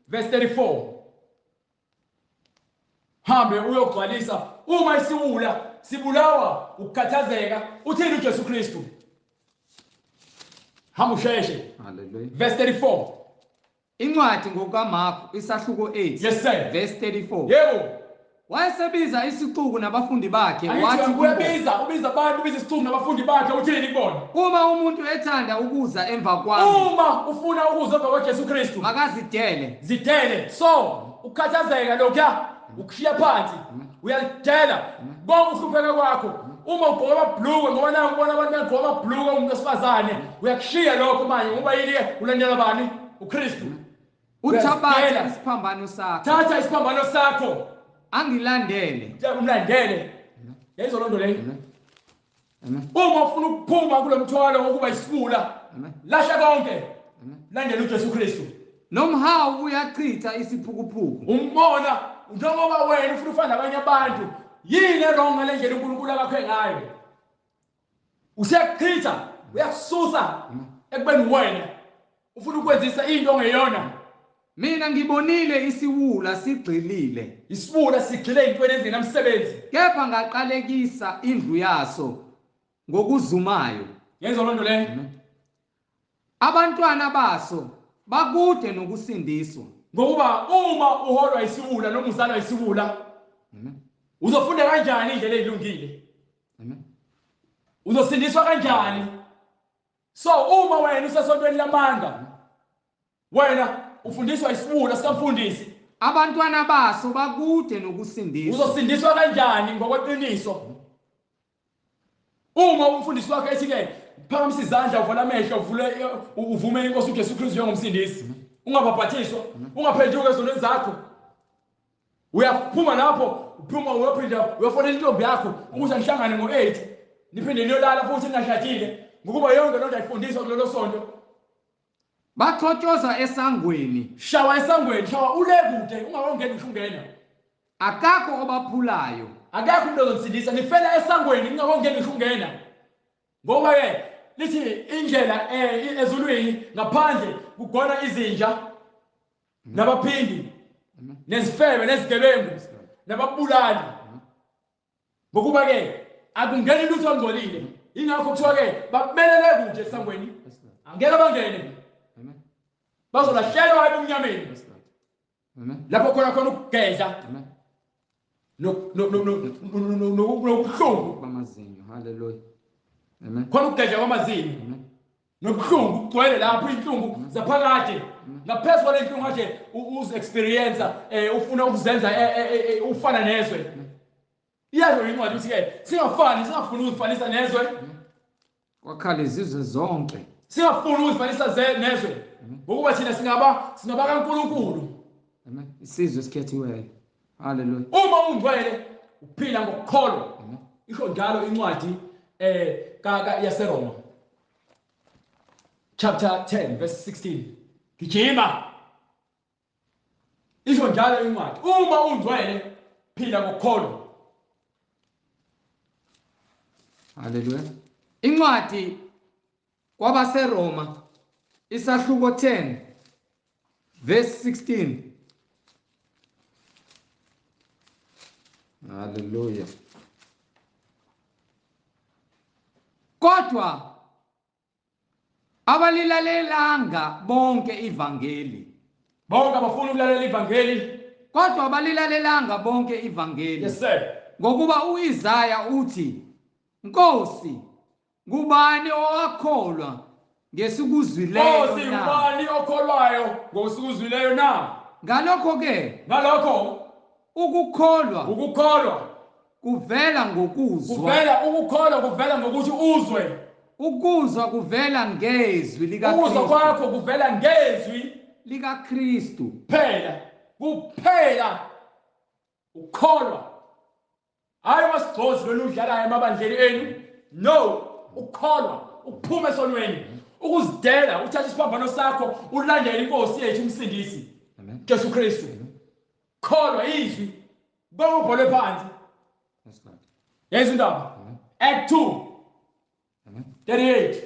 verse 34. Hambe uyogcwalisa. Uma isiwula sibulawa ukukhathazeka, uthini uJesu Kristu? Hamba usheshe. Hallelujah. Verse 34. Incwadi ngokukaMarku isahluko 8. Yes sir. Verse 34. Yebo. Wayesebiza isixuku nabafundi bakhe, wathi uyabiza, ubiza abantu, ubiza isixuku nabafundi bakhe, uthini kubona? Uma umuntu ethanda ukuza emva kwami, uma ufuna ukuza emva kwaJesu Kristu, makazidele. Zidele. So ukukhathazeka lokho ukushiya phansi, uyalidela konke uhlupheka kwakho. Uma ugqoka amabhluke, ngoba nawe ubona abantu begqoka amabhluke umuntu wesifazane, uyakushiya lokho manje, ngoba yini ke ulandela bani? uKristu. Uthabathe isiphambano sakho. Thatha isiphambano sakho. Angilandele. Umlandele. Yayizwa loo nto leyo. Uma ufuna ukuphuma kulo mthwalo wokuba isiwula, lahla konke. Landela uJesu Kristu. Nomhawu uyachitha isiphukuphuku. Umona njengoba wena ufuna ufana nabanye abantu, yini wrong ngale ndlela uNkulunkulu akakhe ngayo? Usiyachitha, uyakususa ekubeni wena ufuna ukwenzisa into ongeyona. Mina ngibonile isiwula sigxilile. Isiwula sigxile ezintweni ezingenamsebenzi. Kepha ngaqalekisa indlu yaso ngokuzumayo. Yenza loo nto leyo. Abantwana baso bakude nokusindiswa. Ngokuba uma uholwa isiwula noma uzalwa isiwula, uzofunda kanjani indlela elungile? Uzosindiswa kanjani? So uma wena usesontweni lamanga, wena ufundiswa isiwula sikamfundisi. Abantwana baso bakude nokusindiswa. Uzosindiswa kanjani ngokweqiniso? Uma umfundisi wakho ethi ke phakamisa izandla, uvula amehlo, uvule uvume inkosi uJesu Kristu njengomsindisi, ungabhabhathiswa, ungaphenduka ezonweni zakho. Uyaphuma lapho, uphuma uyophinda uyofonela intombi yakho ukuthi anihlangane ngo-8, niphinde niyolala futhi ningashadile, ngokuba yonke lonto ayifundiswa kulolo sonto. Bachotshoza esangweni. Shawa esangweni, shawa ule kude, ungawongeni ngisho ungena. Akakho obaphulayo. Akekho umuntu ozonisindisa, nifela esangweni ningawongeni ngisho ungena. Ngoba ke lithi indlela ezulwini ngaphandle kugona izinja nabaphingi nezifebe nezigebengu nababulali. Ngokuba ke akungeni lutho olungcolile. Ingakho kuthiwa ke bamelele kude esangweni. Angeke bangene. Bazolahlelwa ebumnyameni. Lapho khona khona ukugedla nobuhlungu kwamazinyo. Hallelujah. Amen. Khona ukugedla kwamazinyo nobuhlungu kugcwele lapho, inhlungu zaphakade. Ngaphezu kwale nhlungu kade uze experience ufuna ukuzenza ufana nezwe. Iyasho incwadi ukuthi ke singafani, singafuni ukuzifanisa nezwe. Kwakhala izizwe zonke. Singafuni ukuzifanisa nezwe. Ngokuba thina singaba kaNkulunkulu. Amen. Isizwe esikhethiweyo. Hallelujah. Uma ungcwele uphila ngokukholwa. Isho njalo incwadi yaseRoma. Chapter 10 verse 16. Gijima. Isho njalo incwadi. Uma ungcwele phila ngokukholwa. Hallelujah. Incwadi kwabaseRoma isahluko 10 verse 16. Hallelujah. Kodwa abalilalelanga bonke ivangeli. Bonke abafuna ukulalela ivangeli. Kodwa abalilalelanga bonke ivangeli. Yes sir. Ngokuba uIsaya uthi, Nkosi, ngubani owakholwa ngesikuzwileyo na? Nkosi, ngubani okholwayo ngosikuzwileyo na? Ngalokho ke, ngalokho ukukholwa, ukukholwa kuvela ngokuzwa. Kuvela ukukholwa kuvela ngokuthi uzwe. Ukuzwa kuvela ngezwi likaKristu. Ukuzwa kwakho kuvela ngezwi likaKristu. Kuphela, kuphela ukukholwa. Hayi wasigcozi lolu udlalayo emabandleni enu. No, ukukholwa, ukuphuma esonweni, ukuzidela, uthathe isiphambano sakho, ulandele inkosi yethu umsindisi. Amen. Jesu Kristu. Kholwa izwi. Bawubhole phansi. Yes Lord. Yezwa indaba. Act 2. Amen. 38.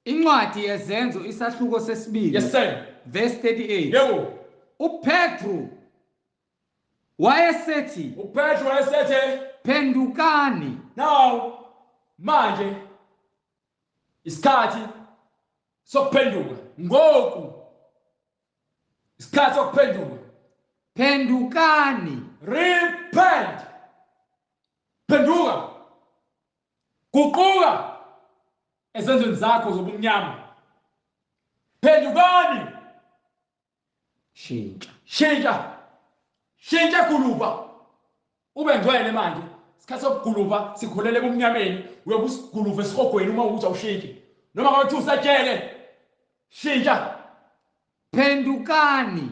Incwadi yeZenzo isahluko sesibili. Yes sir. Verse 38. Yebo. uPetru wayesethi, uPetru wayesethe, phendukani. Now manje isikhathi sokuphenduka. Ngoku isikhathi sokuphenduka. Phendukani. Repent. Phenduka. Guquka ezenzweni zakho zobumnyama. Phendukani. Shintsha. Shintsha. Shintsha guluva. Ube ngcwele manje. Isikhathi sokuguluva sikholele ebumnyameni, uyobe usiguluva esihogweni uma ukuthi awushintshi. Noma ngabe kuthiwa usatshele. Shintsha. Phendukani.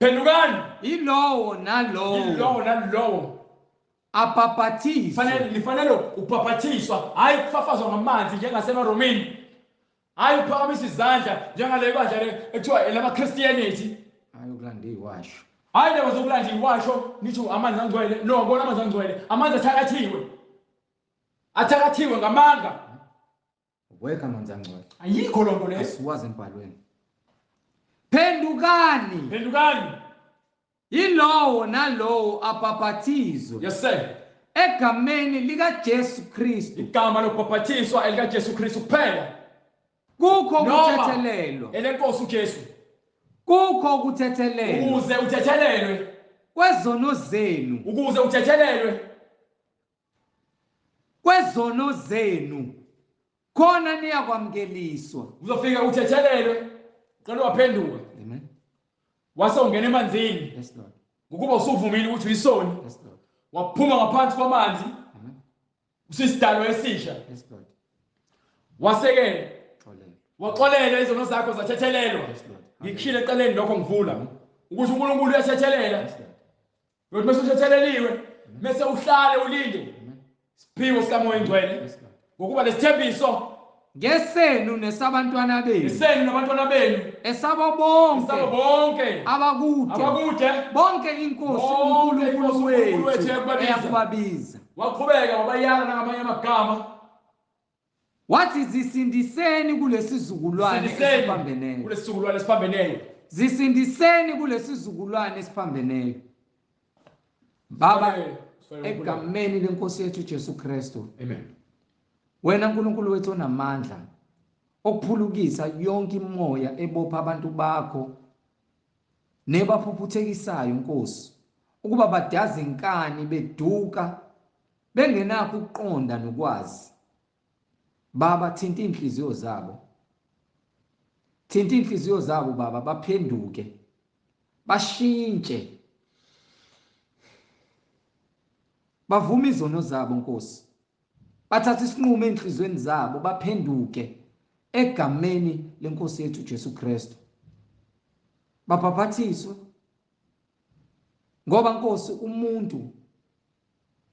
Phendukani. Yilowo nalowo. Yilowo nalowo. Abhabhathiswe. Nifanele ubhabhathiswa, hayi ukufafazwa ngamanzi njengasemaromini. Hayi ukuphakamisa izandla njengale bandla le ekuthiwa elama-Christianity. Hayi ukulanda iwasho. Hayi indaba zokulanda iwasho nithi amanzi angcwele. No, akubona amanzi angcwele. Amanzi athakathiwe. Athakathiwe ngamanga. Weka amanzi angcwele. Ayikho lonto leyo. Asiwazi embhalweni. Phendukani. Phendukani. Yilowo nalowo abhabhathizwe. Yes sir. Egameni likaJesu Kristu. Igama lokubhabhathiswa elikaJesu Kristu kuphela. Kukho ukuthethelelwa. Elenkosi uJesu. Kukho ukuthethelelwa. Ukuze uthethelelwe kwezono zenu. Ukuze uthethelelwe kwezono zenu. Khona niyakwamukeliswa. Uzofika uthethelelwe. Uqala waphenduka. Amen. Wase ungena emanzini. Yes Lord. Ngokuba usuvumile ukuthi uyisoni. Yes Lord. Waphuma ngaphansi kwamanzi. Amen. Usisidalwa esisha. Yes Lord. Waseke waxolela izono zakho zathethelelwa. Yes Lord. Ngikushilo eqaleni lokho ngivula ukuthi uNkulunkulu uyathethelela. Yes Lord. Uyothi mase uthetheleliwe, mase uhlale ulinde siphiwo sikaMoya oNgcwele, ngokuba lesithembiso ngesenu nesabantwana benu, isenu nabantwana benu, esabo bonke, esabo bonke abakude, bonke inkosi uNkulunkulu wethu eyakubabiza. Waqhubeka wabayala nangamanye amagama, wathi zisindiseni kulesizukulwane esiphambeneyo, kulesizukulwane esiphambeneyo, zisindiseni kulesizukulwane esiphambeneyo. Baba, egameni lenkosi yethu Jesu Kristu, amen. Wena uNkulunkulu wethu onamandla okuphulukisa yonke imoya ebopha abantu bakho nebaphuphuthekisayo Nkosi, ukuba badaze inkani beduka bengenakho ukuqonda nokwazi. Baba, thinta inhliziyo zabo, thinta inhliziyo zabo Baba, baphenduke, bashintshe, bavume izono zabo Nkosi, bathathe isinqumo enhlizweni zabo, baphenduke egameni lenkosi yethu Jesu Kristu, babhaphathizwe. Ngoba Nkosi, umuntu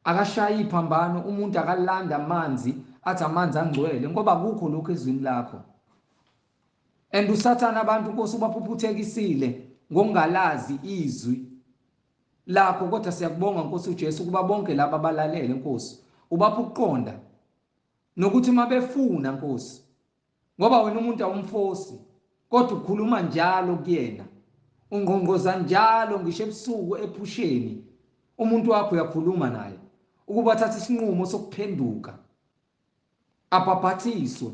akashayi iphambano, umuntu akalanda amanzi athi amanzi angcwele, ngoba kukho lokho ezwini lakho. And uSathana abantu Nkosi ubaphuphuthekisile ngokungalazi izwi lakho, kodwa siyakubonga Nkosi uJesu kuba bonke laba abalalele Nkosi, ubapha ukuqonda nokuthi mabefuna Nkosi, ngoba wena umuntu awumfosi, kodwa ukhuluma njalo kuyena, ungqongqoza njalo ngisho ebusuku ephusheni, umuntu wakho uyakhuluma naye ukuba athathe isinqumo sokuphenduka, abhabhathiswe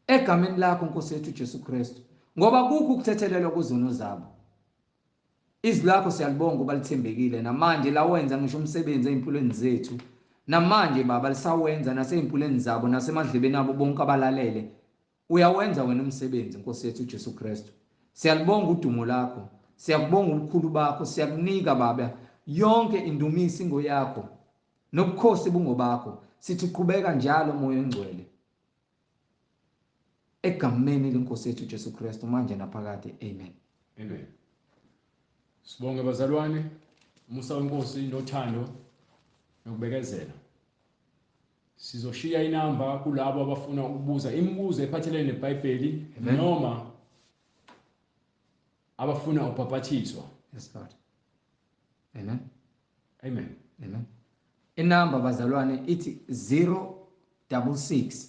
egameni lakho Nkosi yethu Jesu Kristu, ngoba kukho ukuthethelelwa kwezono zabo. Izwi lakho siyalibonga ukuba lithembekile, namanje lawenza ngisho umsebenzi ezimpilweni zethu, namanje Baba lisawenza nasezimpilweni zabo nasemadlebeni abo bonke abalalele. Uyawenza wena umsebenzi Nkosi yethu Jesu Kristu. Siyalibonga udumo lakho, siyakubonga ubukhulu bakho, siyakunika Baba yonke indumiso ingoyakho nobukhosi bungobakho. Sithi uqhubeka njalo Moya oNgcwele, egameni lenkosi yethu Jesu Kristu, manje naphakade, amen. Amen. Sibonge bazalwane, umusa wenkosi nothando nokubekezela. Sizoshiya inamba kulabo abafuna ukubuza imibuzo ephathelene neBhayibheli noma abafuna ubhaphathizwa. Yes Lord. Amen. Amen. Amen. Inamba bazalwane ithi 066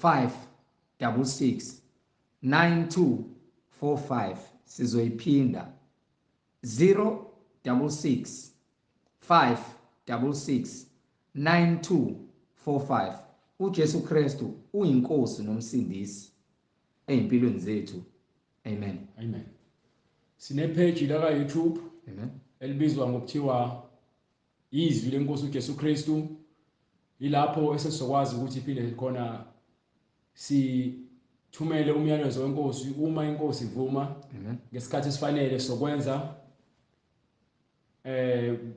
566 9245. Sizoyiphinda 066 566 9245. uJesu Kristu uyinkosi nomsindisi ezimpilweni zethu. Amen. Amen. Sine page la ka YouTube. Amen. Elibizwa ngokuthiwa Izwi leNkosi uJesu Kristu. Ilapho esesizokwazi ukuthi iphinde khona sithumele umyalezo wenkosi uma inkosi ivuma ngesikhathi esifanele sokwenza.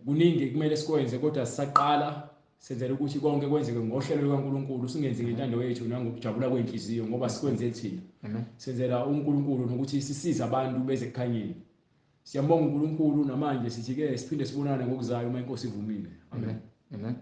Kuningi kumele sikwenze, kodwa sisaqala senzela ukuthi konke kwenzeke ngohlelo lukaNkulunkulu, singenzi ngentando yethu nangokujabula kwenhliziyo, ngoba sikwenze thina. Senzela uNkulunkulu nokuthi sisize abantu beze kukhanyeni. Siyambonga uNkulunkulu namanje sithi ke siphinde sibonane ngokuzayo uma inkosi ivumile. Amen. Amen.